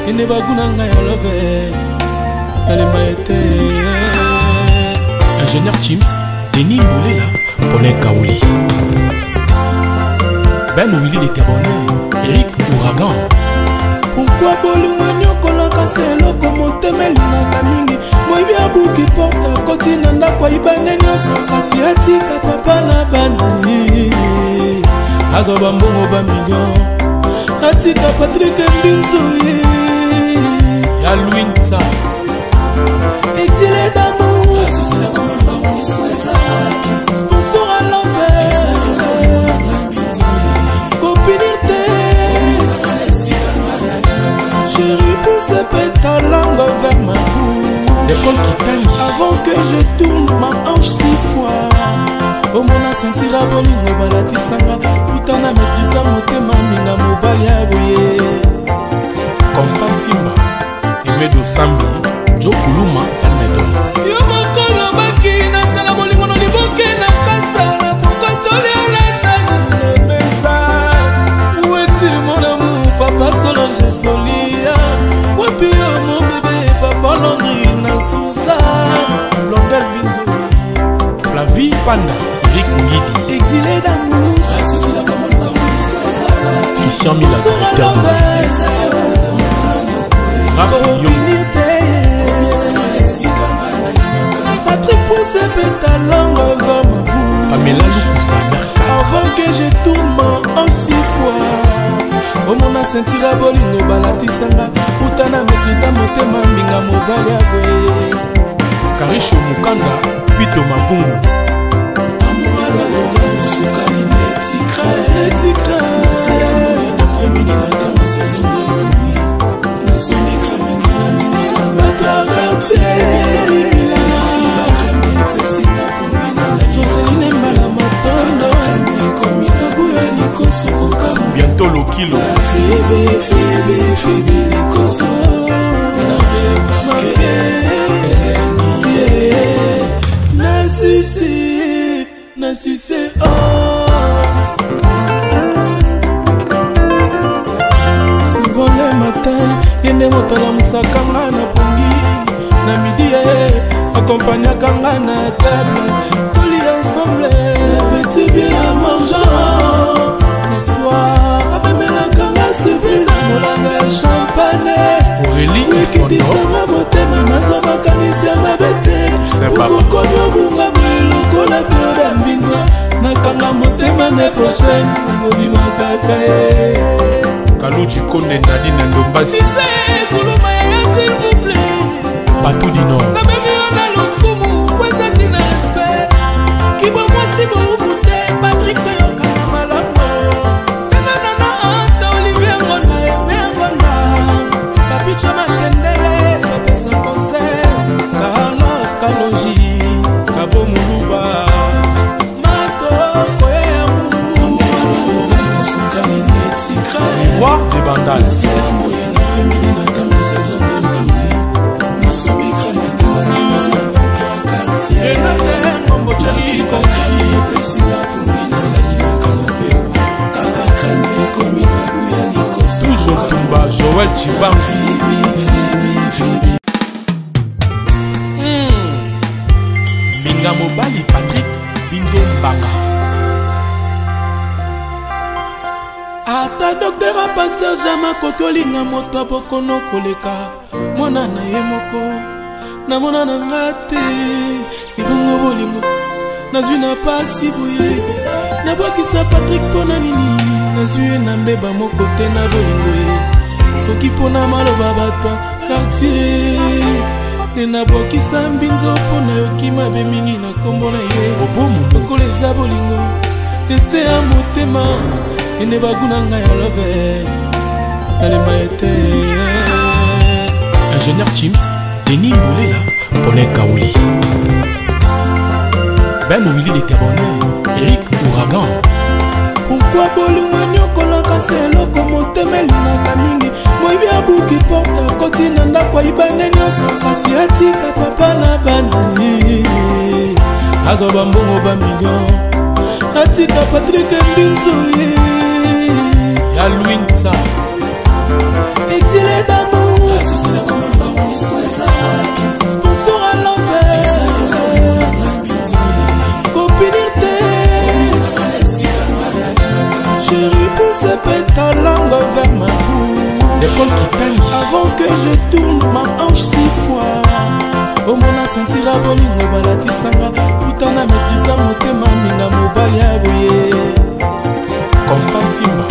ende baguna ngai ya love, nalemba ete. Ingénieur Chims, Denis Mboulela, Paulin Kaouli. Ben Willy les Gabonais, Eric Ouragan. Pourquoi bolingo enyokolaka se eloko motema elingaka mingi? Moyibi abuki porte, akoti na ndako, ayibande nyonso, kasi atika papa na bana ye. Azwa bambongo bamillion, atika Patrik Mbinzu ye. Ya Luinsa, Exilé d'amour, sponsor à l'envers, kopinir te. Chéri, pousse ta langue vers ma bouche. L'école Kitali. Avant que je tourne ma hanche six fois. Omona sentira bolingo balatisanga, puta na maîtrise motema minga mobali ya boye. Constant Timba, Emedo Sambi, Joe Kuluma, Almedor. Yo moko lobaki nasala bolingo na liboke na kasa na pokwa toliala nani na mesa. Weti mon amour, papa Solange Solia. Wapi yo mon bébé, papa Landry na Suzanne. Blondel Binzo, Flavie Panda, Eric Ngidi. Exilé d'amour, Christian Mila, directeur de Raph Yong. Patrick pousse pétalon avant ma bouche. Pamela Lukusa, mère 4. Avant que je tourne en 6 fois. Omona sentira bolingo balatisanga utana maîtrise motema mbinga mobali ya boye. Karisho Mukanda, Pito Mavungu. Joseline Mbala Matondo, Nabuya Likoso, Bientôt Lokilo, Fibi Fibi Fibi Likoso, Na susi, na susi os. Souvent le matin, yende motala musakanga na pongi, na midi ye accompagnaka nga na table, tolia ensemble, petit bien mangeant. Le soir, amemelaka nga surprise, molanga ya champagne. Aurélie Efondo, Ekitisanga motema nazwa makanisi ya mabe te. C'est papa. Okokomi obunga boye lokola pioda mbinzo. Nakanga motema ne prochaine, obima kaka ye. Kaluji Konde Nadine Ndombasi, Mise kuluma ya s'il vous plaît. Patou du Nord, Nabengi yo na lokumu, po eza ntina respect. Kibo mwasi bowubu te, Patrick toyokana malamu. Benga nana Anta, Olivier Ngonda, Aimé Ngonda. Papicha Makendele, bapesa conseil. Carlos Kalonji, Kabo Muluba, Mato Koyamu. Roi de Bandal, Renate Ngombo Chali Koki. Toujours Tumba, Joël Chibambi. Minga Mobali Patrick Binzo Mbanga. Ata docteur a pasteur jamais akoki olinga moto ya bokono koleka mwana na ye moko. Namona na nga te ebongo bolingo nazwi na pasi boye. Nabwakisa Patrick mpo na nini nazwi ye na mbeba moko te na bolingo ye. Soki mpo na maloba bato ya quartier nde nabwakisa mbinzo mpo nayoki mabe mingi na nkombo na ye. Bobo Momo, lokola eza bolingo destin ya motema ende baguna ngai ya love nalemba ye te. Ingénieur Chims, Denis Mbolela, Paulin Kaouli, Ben Willy de Gabonais, Eric Ouragan, Pourquoi bolingo nyokolaka se eloko motema elingaka mingi. Moyibi abuki porte akoti na ndako ayiba nde nyonso kasi atika papa na bana ye. Azwa bambongo ba million atika Patrick Mbinzo ye. Ya Louinsa, Exilé d'amour, sponsor à l'envers, copinir te, chérie pousse ta langue vers ma bouche. L'école Kitangi, Avant que je tourne ma hanche 6 fois. Omona sentira bolingo balatisanga utana maîtrise motema minga mobali ya boye. Constant Timba,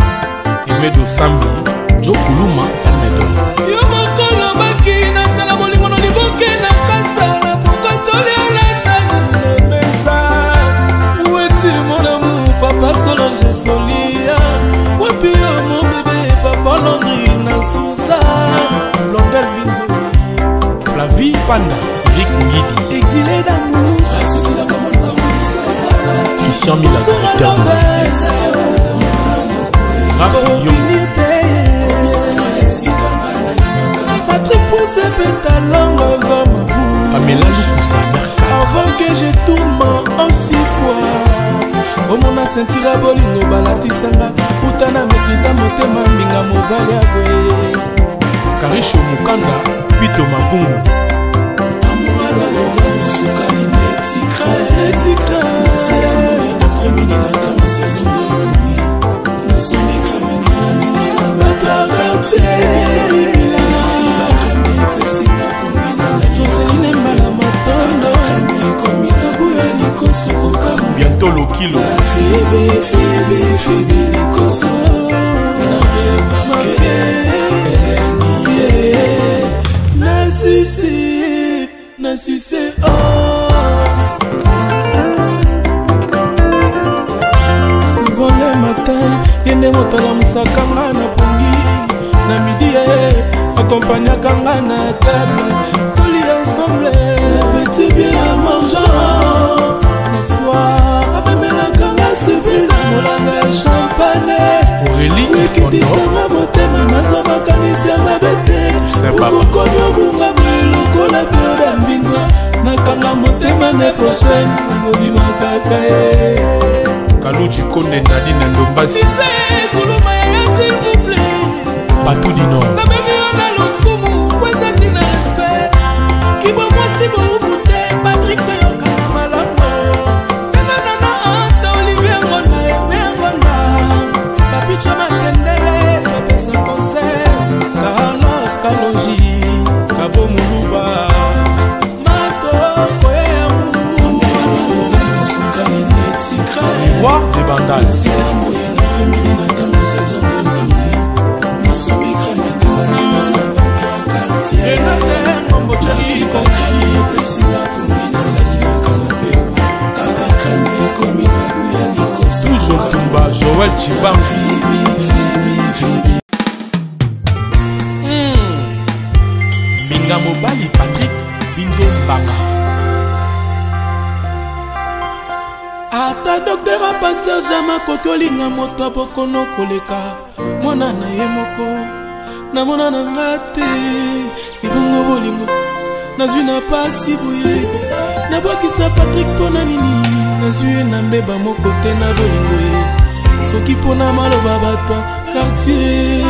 Emedo Sambi, Joe Kuluma, Almedor. Yo moko lobaki nasala bolingo na liboke na kasa na pokwa toliala nani na mesa. Weti mon amour, papa Solange Solia. Wapi yo mon bébé, papa Landry na Suzanne. Blondel Binzo, Flavie Panda, Eric Ngidi, Exilé d'amour, Christian Mila, sponsor à directeur de l'envers, Raph Yong, Opinir te. sentira bolingo balatisanga uta na maîtrise motema mbinga mobali ya boye. Karisho Mukanda, Pito Mavungu. Joseline Mbala Matondo, Bientôt Lokilo. Fibi, Fibi, Fibi Likoso. Na suce, na suce os. Souvent le matin, yende moto alamusaka nga na pongi. Na midi ye, accompagnaka nga na table. Tolia ensemble, petit bien mangeant. Le soir, amemelaka nga surprise, molanga ya champagne. Aurélie Ifondo. Ekitisanga motema nazwa makanisi ya mabe te. C'est papa. Okokomi obunga boye lokola pioda mbinzo. Nakanga motema ne prochaine obima kaka ye. Kaluji Konde Nadine Ndombasi. Mise kuluma ya s'il vous plaît. Batou du Nord. Nabengi yo na lokumu po eza ntina respect. Kibo mwasi bowubu te, Patrick toyokana malamu. Benga nana Anta, Olivier Ngonda, Aimé Ngonda. Papicho Matendele, bapesa conseil. Carlos Kaloji, Kabo Muluba. Mato Koyamu. Roi de Bandal. Renate Ngombo Chali Toujours Tumba, Joël Chibangu. Minga Mobali Patrick Binzo Mbanga. Ata docteur a pasteur jamais akoki olinga moto abokono koleka mwana na ye moko. Namona na nga te ebongo bolingo nazwi na pasi boye. Nabwakisa Patrick mpo na nini nazwi ye na mbeba moko te na bolingo ye. Soki mpo na maloba bato ya quartier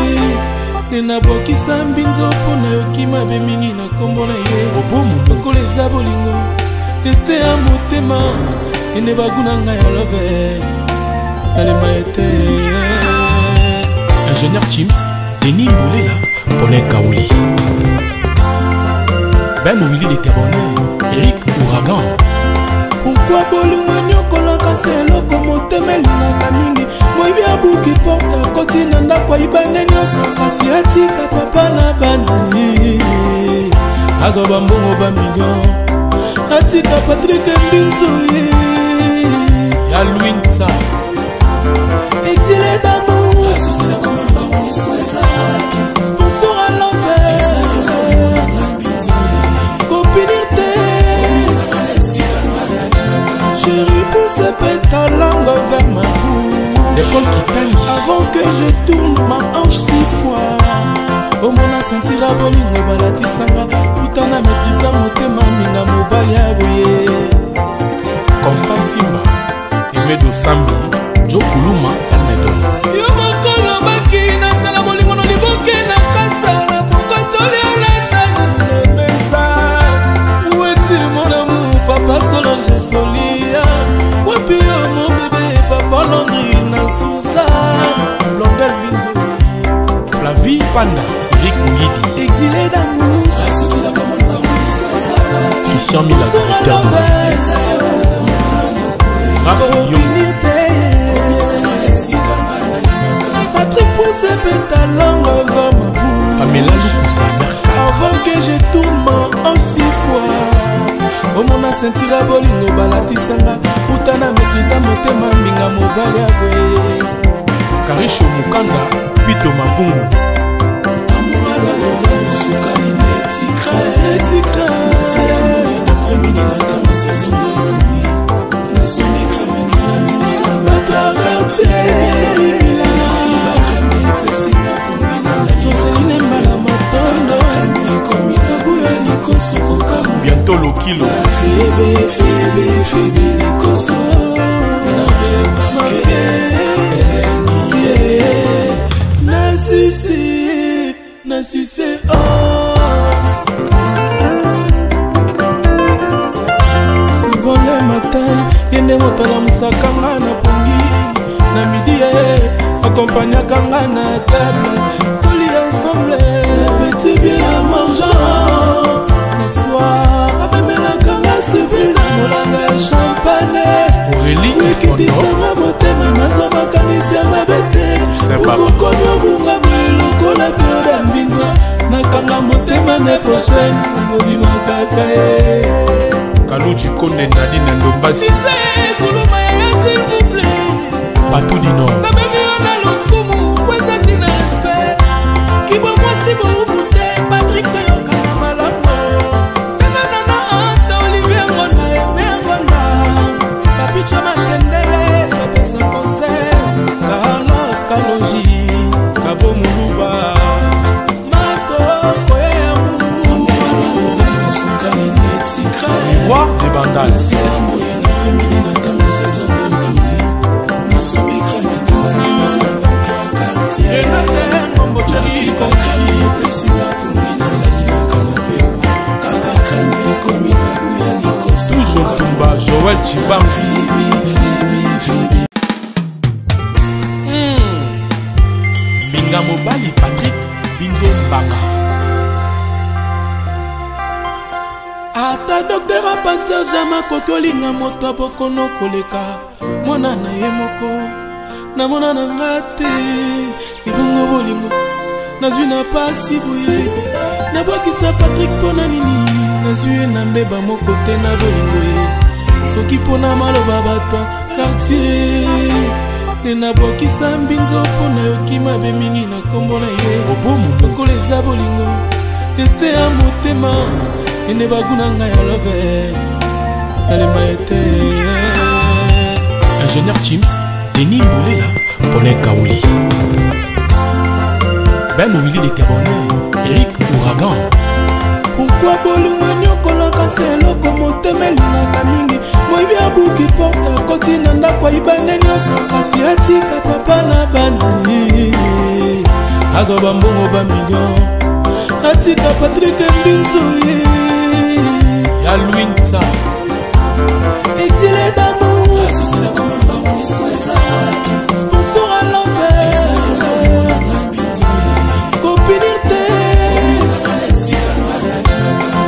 nde nabwakisa mbinzo mpo nayoki mabe mingi na nkombo na ye. Obomu lokola eza bolingo destin ya motema ende baguna ngai ya love nalemba ye te. Ingénieur Chims, Denis Mboulela, Paulin Kaouli. Ben Willy de Tabonnet, Eric Ouragan. Pourquoi bolingo nyokolaka se eloko motema elingaka mingi? Moyibi abuki porte akoti na ndako ayiba nde nyonso kasi atika papa na bana ye. Azwa bambongo ba million atika Patrick Mbinzo ye. Ya Louinsa. Exilé d'amour, sponsor à l'envers, copinir te. Chérie, pousse ta langue vers ma bouche. L'école Kitali. Avant que je tourne ma hanche 6 fois. Omona sentira bolingo balatisanga uta na maîtrise motema minga mobali ya boye. Constant Timba, Emedo Sambi, Joe Kuluma, Almedo. Yo mokolo baki nasala bolingo no liboke na kasa na pokotoli olatani na mesa. Weti mon amour, papa Solange Solia. Wapi yo mon bébé, papa Landry na Suzanne. Blondel Binzo, Flavie Panda, Eric Ngidi. Exilé d'amour, Christian Mila, sponsor à directeur de l'envers. Raph Yo. Patrick pousse ta langue vers ma bouche. Pamela Lukusa, mère 4. Avant que je tourne ma hanche 6 fois. Omona sentira bolingo balatisanga uta na maîtrise motema mbinga mobali ya boye. Karisho Mukanda, Pito Mavungu. Joseline Mbala Matondo, Bientôt Lokilo. Fibi, Fibi, Fibi Likoso. Mabe. Na suce os. Souvent le matin, ye nde moto alamusaka nga na pongi. Na midi ye akompagnaka nga na table, tolia ensemble. Le petit bien mangeant le soir, amemelaka nga surprise ya molanga ya champagne. Aurélie Efondo. Ekitisanga motema, nazwa makanisi ya mabe te. Saint Baba. Okokomi obunga boye lokola periode ya mbinzo. Nakanga motema, ne prochaine obima kaka ye. Kaluji Konde Nadine Ndombasi. Kuluma yaya, s'il vous plaît. Batou du Nord. Nabengi yo na lokumu po eza ntina respect. Kibo mwasi bowubu te, Patrik, toyokana malamu. Pengana na Anta Olivier Ngonda, Eme Ngonda, Papicha Makendele, bapesa conseil. Carlos Kaloji. Kabo Muluba. Mato koyamu. Roi de Bandal. Renate Ngombo Chali. Toujours Tumba Joël Chibambi. Minga Mobali Patrick Binzo Mbanga. Ata docteur a pasteur jamais akoki olinga moto ya bokono koleka mwana na ye moko. Namona na nga te ebongo bolingo nazwi na pasi boye. Nabwakisa Patrik mpo na nini? Nazwi ye na mbeba moko te na bolingo ye. Soki mpo na maloba bato ya quartier nde nabwakisa mbinzo, mpo nayoki mabe mingi na nkombo na ye. Bobo Mumu. Lokola eza bolingo destin ya motema ende bagu na ngai ya love, nalemba ye te. Ingénieur Chims, Denis Mbolela, Paulin Kaouli. Ben Willy de Gabonais, Eric Ouragan. Pourquoi bolingo enyokolaka se eloko motema elingaka mingi? Moyibi abuki porte, akoti na ndako, ayibande nyonso, kasi atika papa na bana ye. Azwa bambongo bamillion, atika Patrik Mbinzu ye. Ya Louinsa. Exilé d'amour, sponsor à l'envers, kopinir te.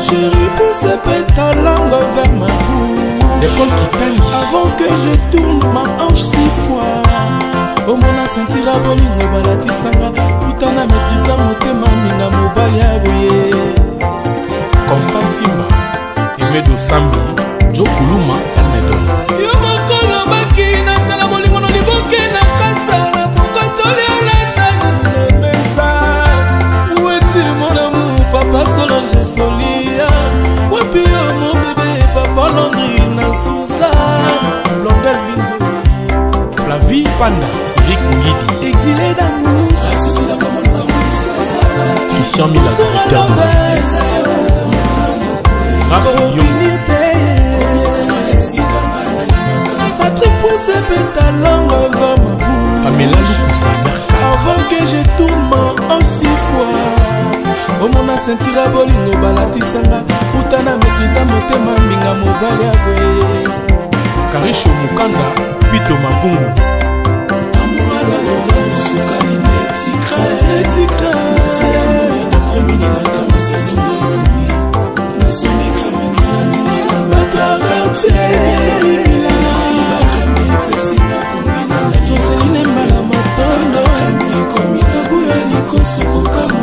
Chéri, pousse pe ta langue vers ma bouche L'école Kitangi. avant que je tourne ma hanche six fois. Omona sentira bolingo balatisanga uta na maîtrise motema. Minga mobali ya boye. Constant Timba, Emedo Sambi, Joe Kuluma, Almedo. Yo moko lobaki nasala bolingo no liboke na kasala pokwa tolialatani na mesa. Weti mon amour, papa Solange Solia, wapi yo mon bébé, papa Landri na Suzanne Blondel Binzo. Flavie Panda, Eric Ngidi. Exilé d'amour. Christian Mila, Sponsor à directeur de l'envers. Raph Young. Opinir te. Patrick, pousse pe ta langue vers ma bouche Pamela Lukusa, Mercat. avant que je tourne ma hanche six fois. Omona sentira bolingo balatisanga uta na maîtrise motema. Minga mobali ya boye. Karisho Mukanda, Pito Mavungu. Neti crème. Bato ya quartier, Joseline Mbala Matondo, Nabuya Likoso.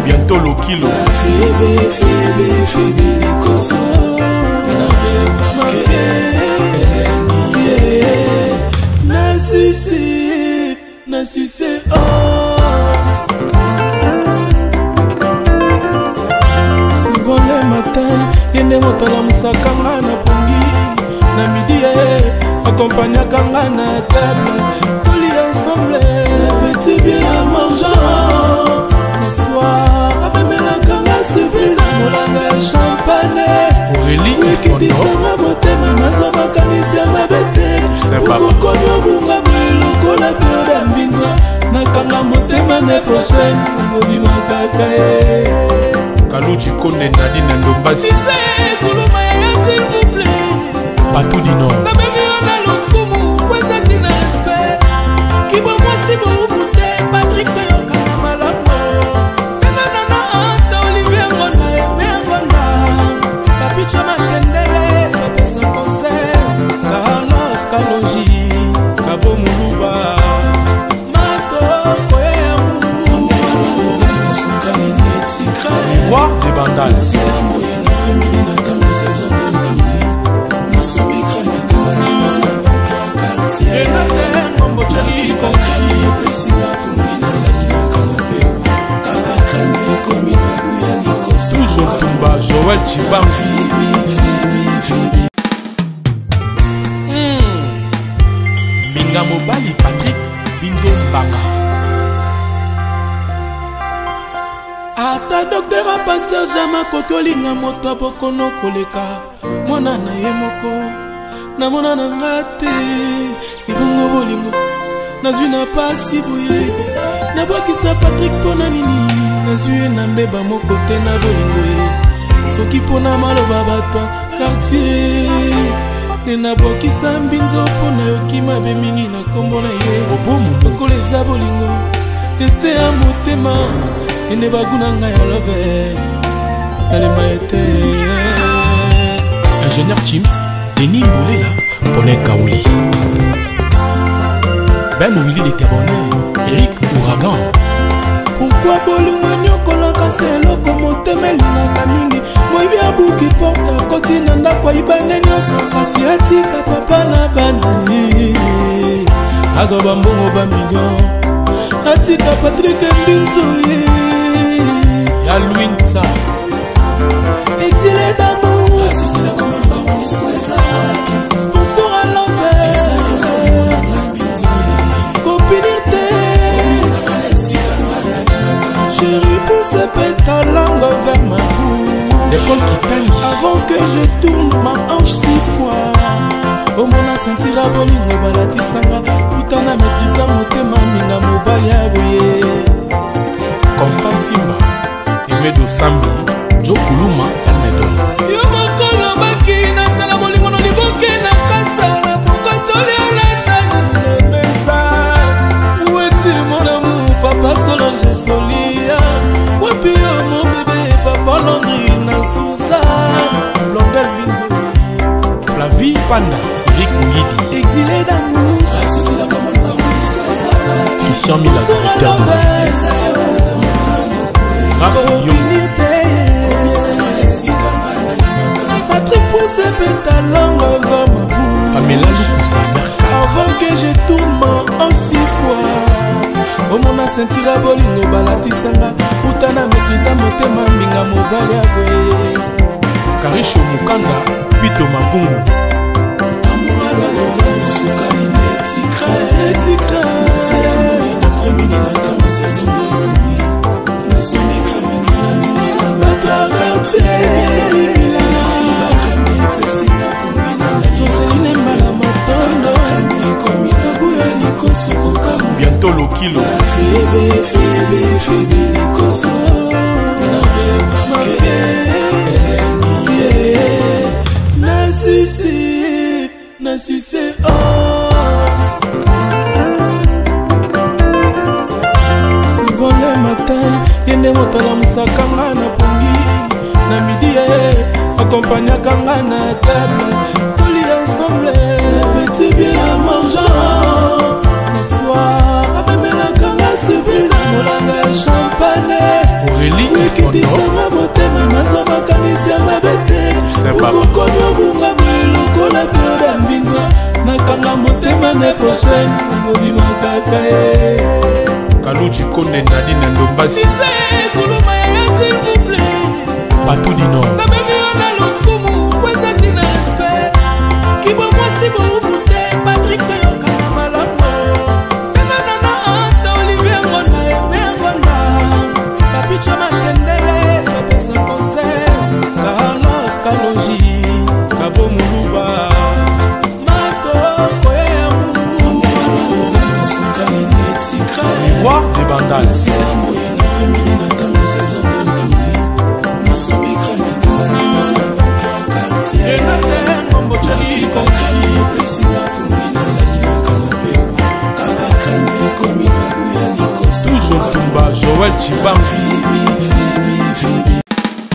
Bientôt Lokilo. Fibi fibi fibi likoso mabe na susi na suce os. Souvent le matin, ye nde moto alamusaka nga na pongi. Na midi ye akompagnaka nga na table, tolia ensemble. Le petit bien mangeant le soir, amemelaka nga surprise ya molanga ya champagne. Aurélie Efondo. Ekitisanga motema, nazwa makanisi ya mabe te. Saint Baba. Okokomi obunga boye lokola periode ya mbinzo. Nakanga motema, ne prochaine obima kaka ye. Kaluji Konde Nadine Ndombasi. Kuluma ya s'il vous plaît. Batou du Nord. Nabengi yo na lokumu po eza ntina respect. Kibo mwasi bowubu te Patrick toyokana malamu. Benga nana Anta Olivier Ngonda Aimé Ngonda. Papicha Matendele bapesa conseil. Carlos Kaloji Kabo Muluba. Mato Koyamu. Roi de Bandal. Renate Ngombo Chali Toujours Tumba Joël Chibambi. Minga Mobali Patrick Binzo Mbanga. Ata docteur a pasteur jamais akoki olinga moto ya bokono koleka mwana na ye moko. Namona na nga te ebongo bolingo nazwi na pasi boye. Nabwakisa Patrick mpo na nini nazwi ye na mbeba moko te na bolingo ye. Soki mpo na maloba bato ya quartier nde nabwakisa mbinzo mpo nayoki mabe mingi na nkombo na ye. Bobo Lokola eza bolingo destin ya motema ende baguna ngai ya love nalemba ye te. Ingénieur Chims, Denis Mbolela, Paulin Kaouli. Ben Willy de Tebonnet, Eric Ouragan. Pourquoi bolingo nyokolaka se eloko motema elingaka mingi? Moyibi abuki porte akoti na ndako ayibande nyonso kasi atika papa na bana ye. Azwa bambongo ba million atika Patrick Mbinzo ye. Ya Louinsa. Exilé d'amour, sponsor à l'envers, copinir te, chérie pousse ta langue vers ma bouche. L'école Kitangi. Avant que je tourne ma hanche 6 fois. Omona sentira bolingo balatisanga utana maîtrise motema minga mobali ya boye. Constant Simba, Emedo Sambi, Joe Kuluma, Almedo. Yo mokolo baki nasala bolingo no liboke na kasa na pokotoli olatani na mesa. Weti mon amour, papa Solange Solia. Wapi yo mon bébé, papa Landry na Suzanne. Blondel Binzo, Flavie Panda, Eric Ngidi. Exilé d'amour, Christian Mila, sponsor à directeur de l'envers. Raph Yo. Patrick pousse ta langue vers ma bouche. Pamela Lukusa, Mercat. Avant que je tourne ma hanche 6 fois. Omona sentira bolingo balatisanga utana maîtrise motema minga mobali ya boye. Karisho Mukanda, Pito Mavungu. Joseline Mbala Matondo, Bientôt Lokilo. Fibi, fibi, fibi likoso. Na sucé, na sucé os. Souvent le matin, yende moto alamusaka nga na pongi. Na midi ye, accompagnaka nga na table. Tolia ensemble, petit bien mangeant. Le soir, amemelaka nga surprise, molanga ya champagne. Aurélie Ifondo. Ekitisanga motema nazwa makanisi ya mabe te. Saint Baba. Okokomi obunga boye lokola periode ya mbinzo. Nakanga motema ne prochaine obima kaka ye. Kaluji Konde Nadine Ndombasi. Mise kuluma ya s'il vous plaît. Batou du Nord. Nabengi yo na lokumu po eza ntina respect. Kibo mwasi bowubu te Patrick toyokana malamu. Benga nana Anta Olivier Ngonda Aimé Ngonda. Papicha Matendele bapesa conseil. Carlos Kaloji Kabo Muluba. Mato Koyamu. Roi de Bandal. Toujours Tumba, Joël Chibangu.